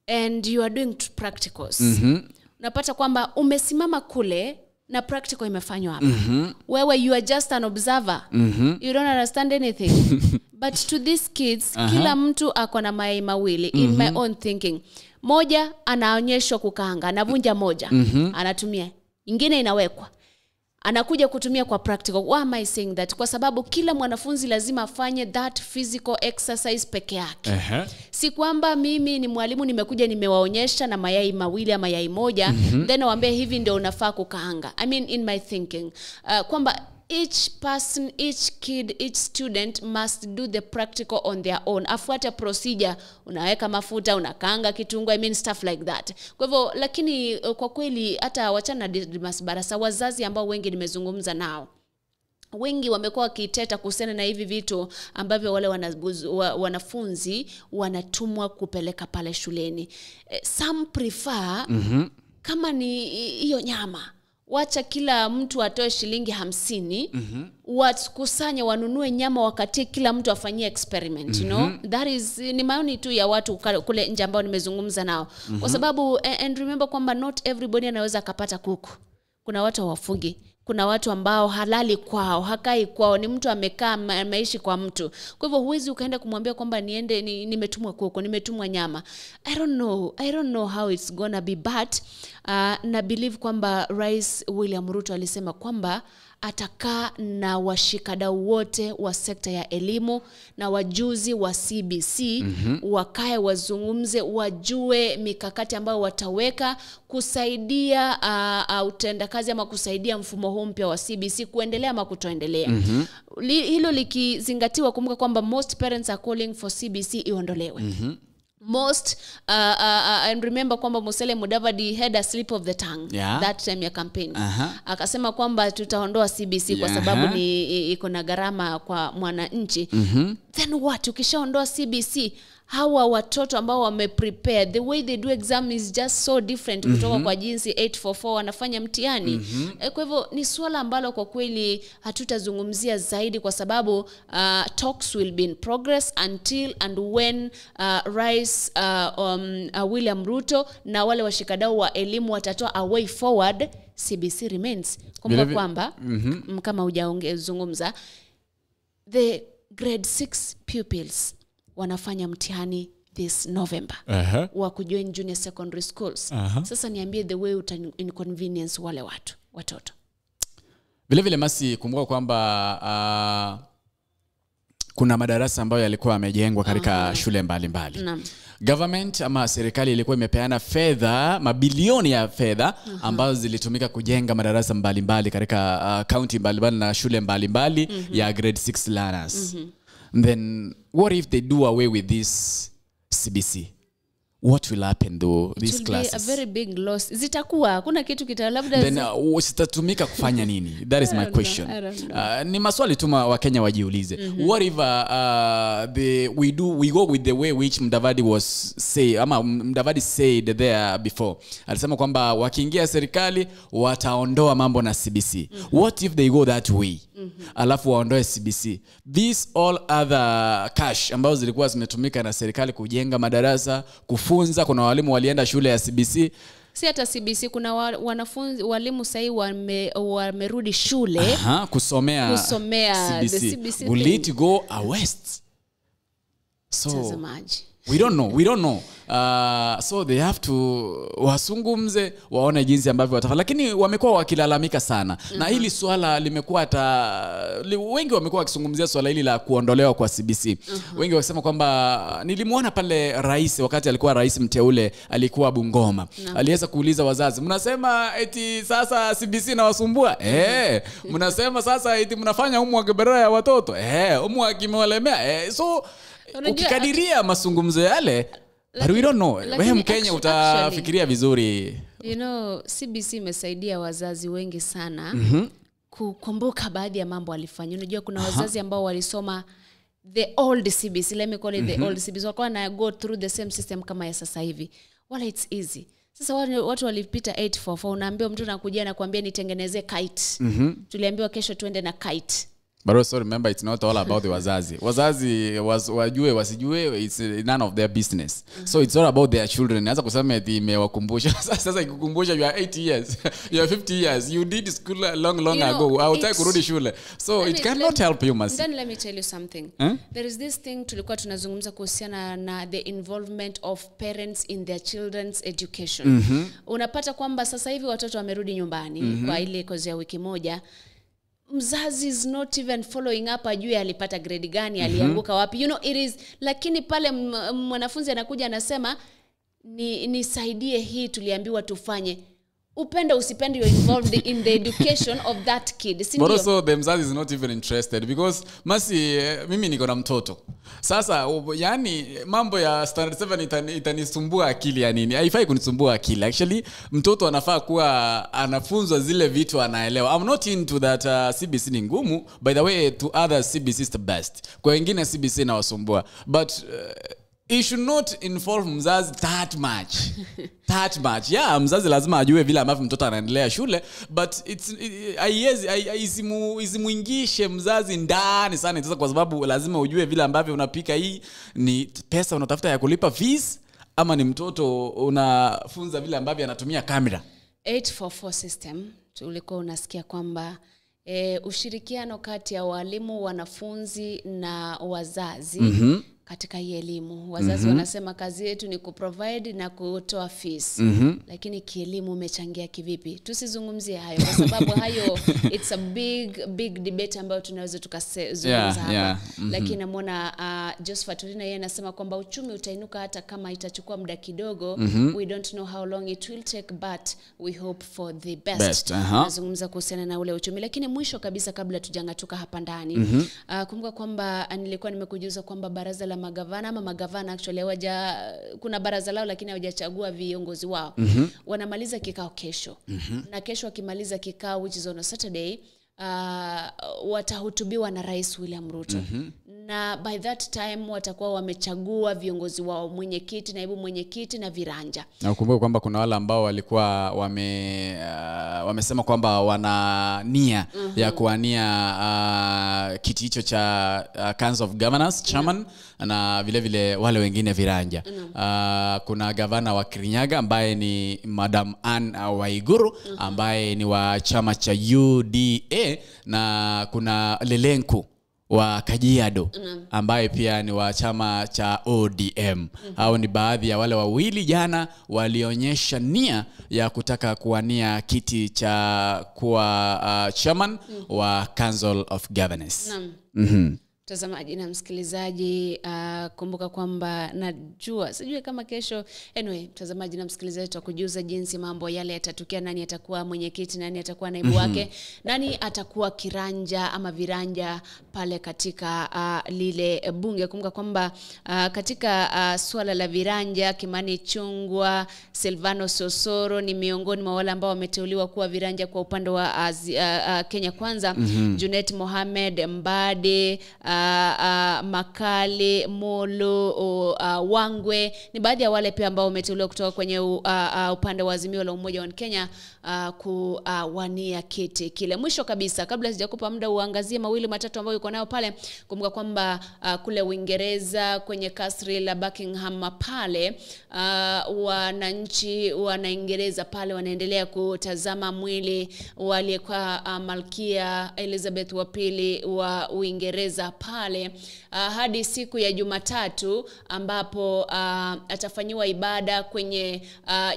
and you are doing practicals. Unapata kwamba umesimama kule na practical imefanywa hapa. Wewe you are just an observer. You don't understand anything. But to these kids, kila mtu ako na mayai mawili. In my own thinking, moja anaonyeshwa kukaanga, anavunja moja, anatumia. Ingine inawekwa, anakuja kutumia kwa practical. Why am I saying that? Kwa sababu kila mwanafunzi lazima afanye that physical exercise peke yake. Si kwamba mimi ni mwalimu nimekuja nimewaonyesha na mayai mawili ama mayai moja, then nawaambia hivi ndio unafaa kukaanga. I mean, in my thinking, kwamba each person, each kid, each student must do the practical on their own. Afuate procedure, unaweka mafuta, unakaanga kitunguu, I mean stuff like that. Kwa hivyo, lakini kwa kweli hata wachana na Didmas Barasa, wazazi ambao wengi nimezungumza nao, wengi wamekuwa wakiteta kuhusiana na hivi vitu ambavyo wale wanafunzi wanatumwa kupeleka pale shuleni. Some prefer kama ni hiyo nyama, wacha kila mtu atoe shilingi 50, wakusanye wanunue nyama wakati kila mtu afanyie experiment, you know. That is ni maoni tu ya watu kule nje ambao nimezungumza nao. Kwa sababu and remember kwamba not everybody anaweza akapata kuku. Kuna watu hawafugi, Kuna watu ambao halali kwao, hakai kwao, ni mtu amekaa ameishi kwa mtu. Kwa hivyo huwezi ukaenda kumwambia kwamba niende nimetumwa kuku, nimetumwa nyama. I don't know how it's gonna be, but na believe kwamba Rais William Ruto alisema kwamba atakaa na washikadau wote wa sekta ya elimu na wajuzi wa CBC, wakae wazungumze, wajue mikakati ambayo wataweka kusaidia utendakazi ama kusaidia mfumo huu mpya wa CBC kuendelea ama kutoendelea. Hilo likizingatiwa, kumbuka kwamba most parents are calling for CBC iondolewe. Most and remember kwamba Musalia Mudavadi had a slip of the tongue that time ya campaign. Akasema kwamba tutaondoa CBC kwa sababu ni iko na gharama kwa mwananchi. Then what? Ukishaondoa CBC, hawa watoto ambao wameprepare, the way they do exam is just so different kutoka kwa jinsi 844 wanafanya mtihani. Kwa hivyo ni swala ambalo kwa kweli hatutazungumzia zaidi kwa sababu talks will be in progress until and when Rais William Ruto na wale washikadau wa elimu watatoa a way forward. CBC remains. Kumbuka kwamba kama hujaongezungumza, the grade 6 pupils wanafanya mtihani this November wa kujoin junior secondary schools. Sasa niambie the way uta inconvenience wale watoto. Vile vile Masi, kumbuka kwamba kuna madarasa ambayo yalikuwa yamejengwa katika shule mbalimbali. Government ama serikali ilikuwa imepeana fedha, mabilioni ya fedha ambazo zilitumika kujenga madarasa mbalimbali katika county mbalimbali na shule mbalimbali ya grade 6 learners. Then what if they do away with this CBC? What will happen though, these classes? It will be a very big loss. Zitakuwa, kuna kitu kita labda then zitatumika kufanya nini? That is my question. Ni maswali tu wa Kenya wajiulize. What if we go with the way which Mudavadi was say, ama Mudavadi said there before. Alisema kwamba wakiingia serikali wataondoa mambo na CBC. What if they go that way? Alafu waondoe CBC. These all other cash ambazo zilikuwa zimetumika na serikali kujenga madarasa, kufunza, kuna walimu walienda shule ya CBC. Si hata CBC, kuna wanafunzi walimu sasa wamerudi shule kusomea CBC. The CBC. Will it go a west? So we don't know. So they have to wasungumze, waone jinsi ambavyo watafanya. Lakini wamekuwa wakilalamika sana. Na hili swala limekuwa hata wengi wamekuwa wakizungumzia swala hili la kuondolewa kwa CBC. Wengi wakisema kwamba nilimuona pale rais wakati alikuwa rais mteule, alikuwa Bungoma. Aliweza kuuliza wazazi, mnasema eti sasa CBC inawasumbua? Mnasema sasa eti mnafanya homework badala ya watoto? Homework imewalemea. So ukikadiria mazungumzo yale, but we don't know. Wewe Mkenya utafikiria vizuri. You know, CBC imesaidia wazazi wengi sana kukumbuka baadhi ya mambo walifanya. Unajua kuna wazazi ambao walisoma the old CBC, let me call it the old CBC, walikuwa na go through the same system kama ya sasa hivi. Wala it's easy. Sasa watu walipita 844, unaambiwa mtu anakuja anakuambia nitengeneze kite. Tuliambiwa kesho tuende na kite. But also remember, it's not all about the wazazi. Wazazi wajue wasijue, it's none of their business. So it's all about their children. Naanza kusema eti imewakumbusha. Sasa ikukumbusha you are 80 years, you are 50 years, you did school long ago. Hautaki kurudi shule. So it cannot help you, Masi. Then let me tell you something. There is this thing tulikuwa tunazungumza kuhusiana na the involvement of parents in their children's education. Unapata kwamba sasa hivi watoto wamerudi nyumbani kwa ile kozi ya wiki moja. Mzazi is not even following up ajue alipata grade gani, alianguka wapi. You know, it is, lakini pale mwanafunzi anakuja anasema nisaidie hii tuliambiwa tufanye. Upende usipende, you're involved in the education of that kid. But also the mzazi is not even interested because Masi, mimi niko na mtoto. Sasa yani mambo ya standard 7 itanisumbua akili ya nini? Haifai kunisumbua akili. Actually mtoto anafaa kuwa anafunzwa zile vitu anaelewa. I'm not into that CBC ni ngumu. By the way, to others CBC is the best. Kwa wengine CBC inawasumbua. But it should not involve mzazi that much. That much. Yeah, mzazi lazima ajue vile ambavyo mtoto anaendelea shule, but it's isimuingishe mzazi ndani sana sasa, kwa sababu lazima ujue vile ambavyo unapika, hii ni pesa unatafuta ya kulipa fees ama ni mtoto unafunza vile ambavyo anatumia kamera. 844 system Tulikuwa unasikia kwamba ushirikiano kati ya walimu, wanafunzi na wazazi katika hii elimu. Wazazi wanasema kazi yetu ni kuprovide na kutoa fees. Lakini kielimu umechangia kivipi? Tusizungumzie hayo kwa sababu hayo it's a big big debate ambayo tunaweza tukazungumza hapa. Lakini namuona Josephat Orina, yeye anasema kwamba uchumi utainuka hata kama itachukua muda kidogo. We don't know how long it will take, but we hope for the best. Best. Nazungumza kuhusiana na ule uchumi. Lakini mwisho kabisa, kabla tujangatuka hapa ndani, kumbuka kwamba nilikuwa nimekujuza kwamba baraza la magavana ama magavana actually hawaja, kuna baraza lao lakini hawajachagua viongozi wao. Wanamaliza kikao kesho. Na kesho wakimaliza kikao, which is on a Saturday, watahutubiwa na Rais William Ruto. Na by that time watakuwa wamechagua viongozi wao, mwenyekiti, naibu mwenyekiti na viranja. Na ukumbuke kwamba kuna wale ambao walikuwa wamesema kwamba wana nia ya kuwania kiti hicho cha Council of Governors chairman na vile vile wale wengine viranja. Kuna gavana wa Kirinyaga ambaye ni Madam Anne Waiguru ambaye ni wa chama cha UDA, na kuna Lelenku wa Kajiado ambaye pia ni wa chama cha ODM. Hao ni baadhi ya wale wawili jana walionyesha nia ya kutaka kuwania kiti cha kuwa chairman wa Council of Governors. Naam. Mtazamaji na msikilizaji, kumbuka kwamba najua, sijui kama kesho, anyway, mtazamaji na msikilizaji, tutakujuza jinsi mambo yale yatatukia, nani atakuwa mwenyekiti, nani atakuwa naibu wake, nani atakuwa kiranja ama viranja pale katika lile bunge. Kumbuka kwamba katika suala la viranja, Kimani Ichung'wah, Silvano Sosoro ni miongoni mwa wale ambao wameteuliwa kuwa viranja kwa upande wa Kenya Kwanza. Junet Mohamed, Mbadi, Makali, Molo, Wangwe ni baadhi ya wale pia ambao wameteuliwa kutoka kwenye upande wa Azimio la Umoja wa Kenya kuwania kiti kile. Mwisho kabisa, kabla sijakupa muda uangazie mawili matatu ambayo uko nayo pale, kumbuka kwamba kule Uingereza kwenye kasri la Buckingham pale, wananchi wanaingereza pale wanaendelea kutazama mwili wa aliyekuwa Malkia Elizabeth wa pili wa Uingereza pale hadi siku ya Jumatatu ambapo atafanyiwa ibada kwenye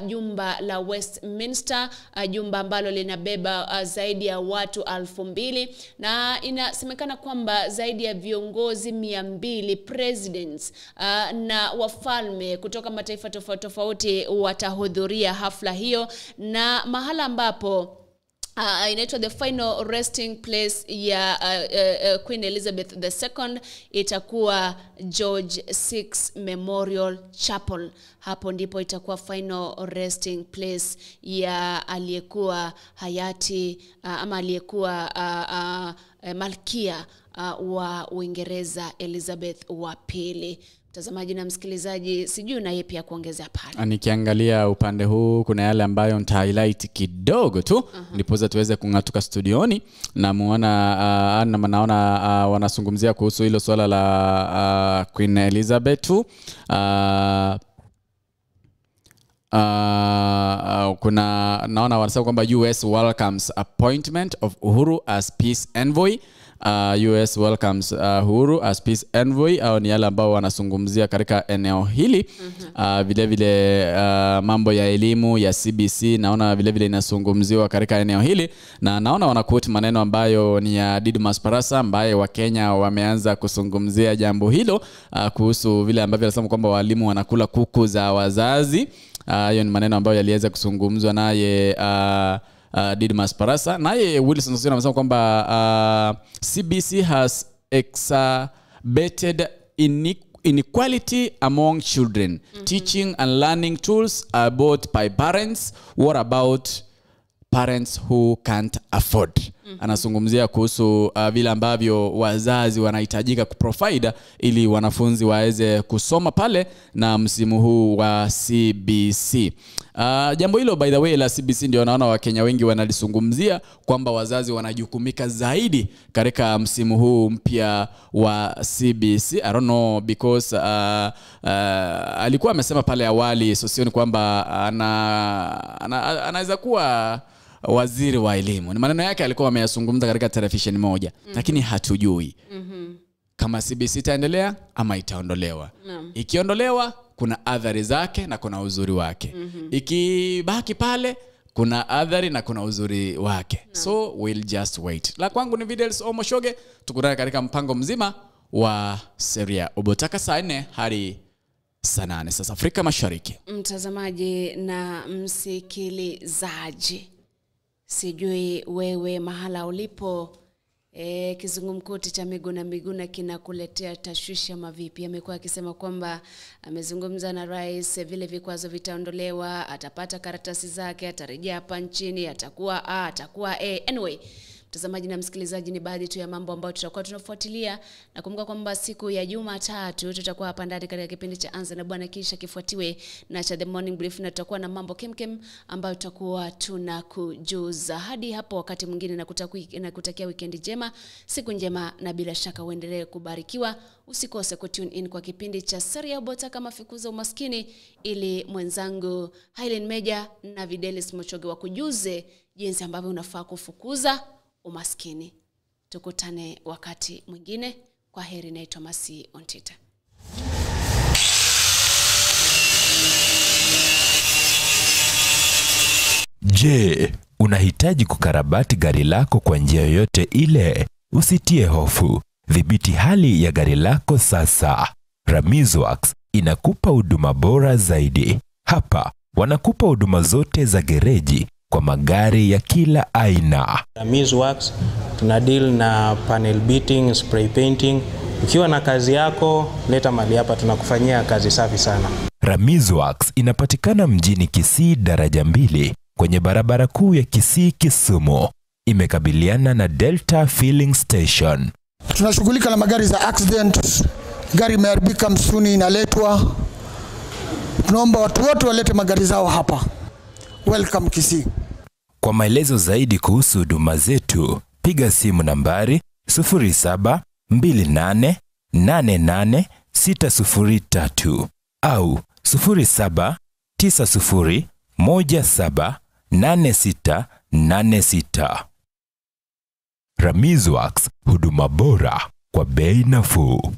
jumba la Westminster, jumba ambalo linabeba zaidi ya watu 2000, na inasemekana kwamba zaidi ya viongozi 200, presidents na wafalme kutoka mataifa tofauti tofauti watahudhuria hafla hiyo, na mahala ambapo inaitwa the final resting place ya Queen Elizabeth II itakuwa George VI Memorial Chapel. Hapo ndipo itakuwa final resting place ya aliyekuwa hayati ama aliyekuwa malkia wa Uingereza Elizabeth wa pili. Mtazamaji na msikilizaji, sijui na yeye pia kuongezea pale. Nikiangalia upande huu kuna yale ambayo nita highlight kidogo tu ndiposa tuweze kung'atuka studioni. Namuona naona wanazungumzia kuhusu hilo swala la Queen Elizabeth. Kuna naona wanasema kwamba US welcomes appointment of Uhuru as peace envoy. US welcomes Uhuru as peace envoy. Au ni yale ambao wanazungumzia katika eneo hili. Vile vile mambo ya elimu ya CBC naona vile vile inazungumziwa katika eneo hili, na naona wanaquote maneno ambayo ni ya Didmus Barasa ambaye wa Kenya wameanza kuzungumzia jambo hilo, kuhusu vile ambavyo anasema kwamba walimu wanakula kuku za wazazi. Hiyo ni maneno ambayo yaliweza kuzungumzwa naye Didmus Barasa. Naye Wilson Sossion amesema kwamba CBC has exacerbated inequality among children. Teaching and learning tools are bought by parents. What about parents who can't afford? Anazungumzia kuhusu vile ambavyo wazazi wanahitajika kuprovide ili wanafunzi waweze kusoma pale na msimu huu wa CBC. Jambo hilo by the way la CBC ndio naona Wakenya wengi wanalizungumzia kwamba wazazi wanajukumika zaidi katika msimu huu mpya wa CBC. I don't know because alikuwa amesema pale awali Sossion kwamba anaweza kuwa waziri wa elimu. Ni maneno yake alikuwa ameyazungumza katika televisheni moja, lakini hatujui kama CBC itaendelea ama itaondolewa. Ikiondolewa kuna athari zake na kuna uzuri wake. Ikibaki pale kuna athari na kuna uzuri wake. So we'll just wait. La kwangu ni Videlis Omoshoge, tukutane katika mpango mzima wa Seria Obotaka saa 4 hadi saa 8 sasa Afrika Mashariki. Mtazamaji na msikilizaji, sijui wewe mahala ulipo, kizungumkuti cha Miguna Miguna kinakuletea tashwishi ama vipi? Amekuwa akisema kwamba amezungumza na rais, vile vikwazo vitaondolewa, atapata karatasi zake, atarejea hapa nchini, atakuwa A, atakuwa A. Anyway, mtazamaji na msikilizaji, ni baadhi tu ya mambo ambayo tutakuwa tunafuatilia. Nakumbuka kwamba siku ya Jumatatu tutakuwa hapa ndani katika kipindi cha Anza na Bwana, kisha kifuatiwe na cha The Morning Brief, na tutakuwa na mambo kemkem ambayo tutakuwa tunakujuza. Hadi hapo wakati mwingine, na kutakia weekend njema, siku njema, na bila shaka uendelee kubarikiwa. Usikose kutune in kwa kipindi cha Seria Obotaka mafukuza umaskini, ili mwenzangu Hailen Meja na Videlis Mochoge wakujuze jinsi ambavyo unafaa kufukuza umaskini. Tukutane wakati mwingine. Kwa heri, naitwa Masi Ontita. Je, unahitaji kukarabati gari lako kwa njia yoyote ile? Usitie hofu. Dhibiti hali ya gari lako sasa. Ramizworks inakupa huduma bora zaidi. Hapa wanakupa huduma zote za gereji kwa magari ya kila aina. Ramizworks tuna deal na panel beating, spray painting. Ukiwa na kazi yako, leta mali hapa, tunakufanyia kazi safi sana. Ramizworks inapatikana mjini Kisii daraja 2 kwenye barabara kuu ya Kisii Kisumu. Imekabiliana na Delta Filling Station. Tunashughulika na magari za accident, gari imeharibika msuni inaletwa. Tunaomba watu wote walete magari zao hapa. Welcome Kisii. Kwa maelezo zaidi kuhusu huduma zetu, piga simu nambari 0728888603 au 0790178686. Ramizworks, huduma bora kwa bei nafuu.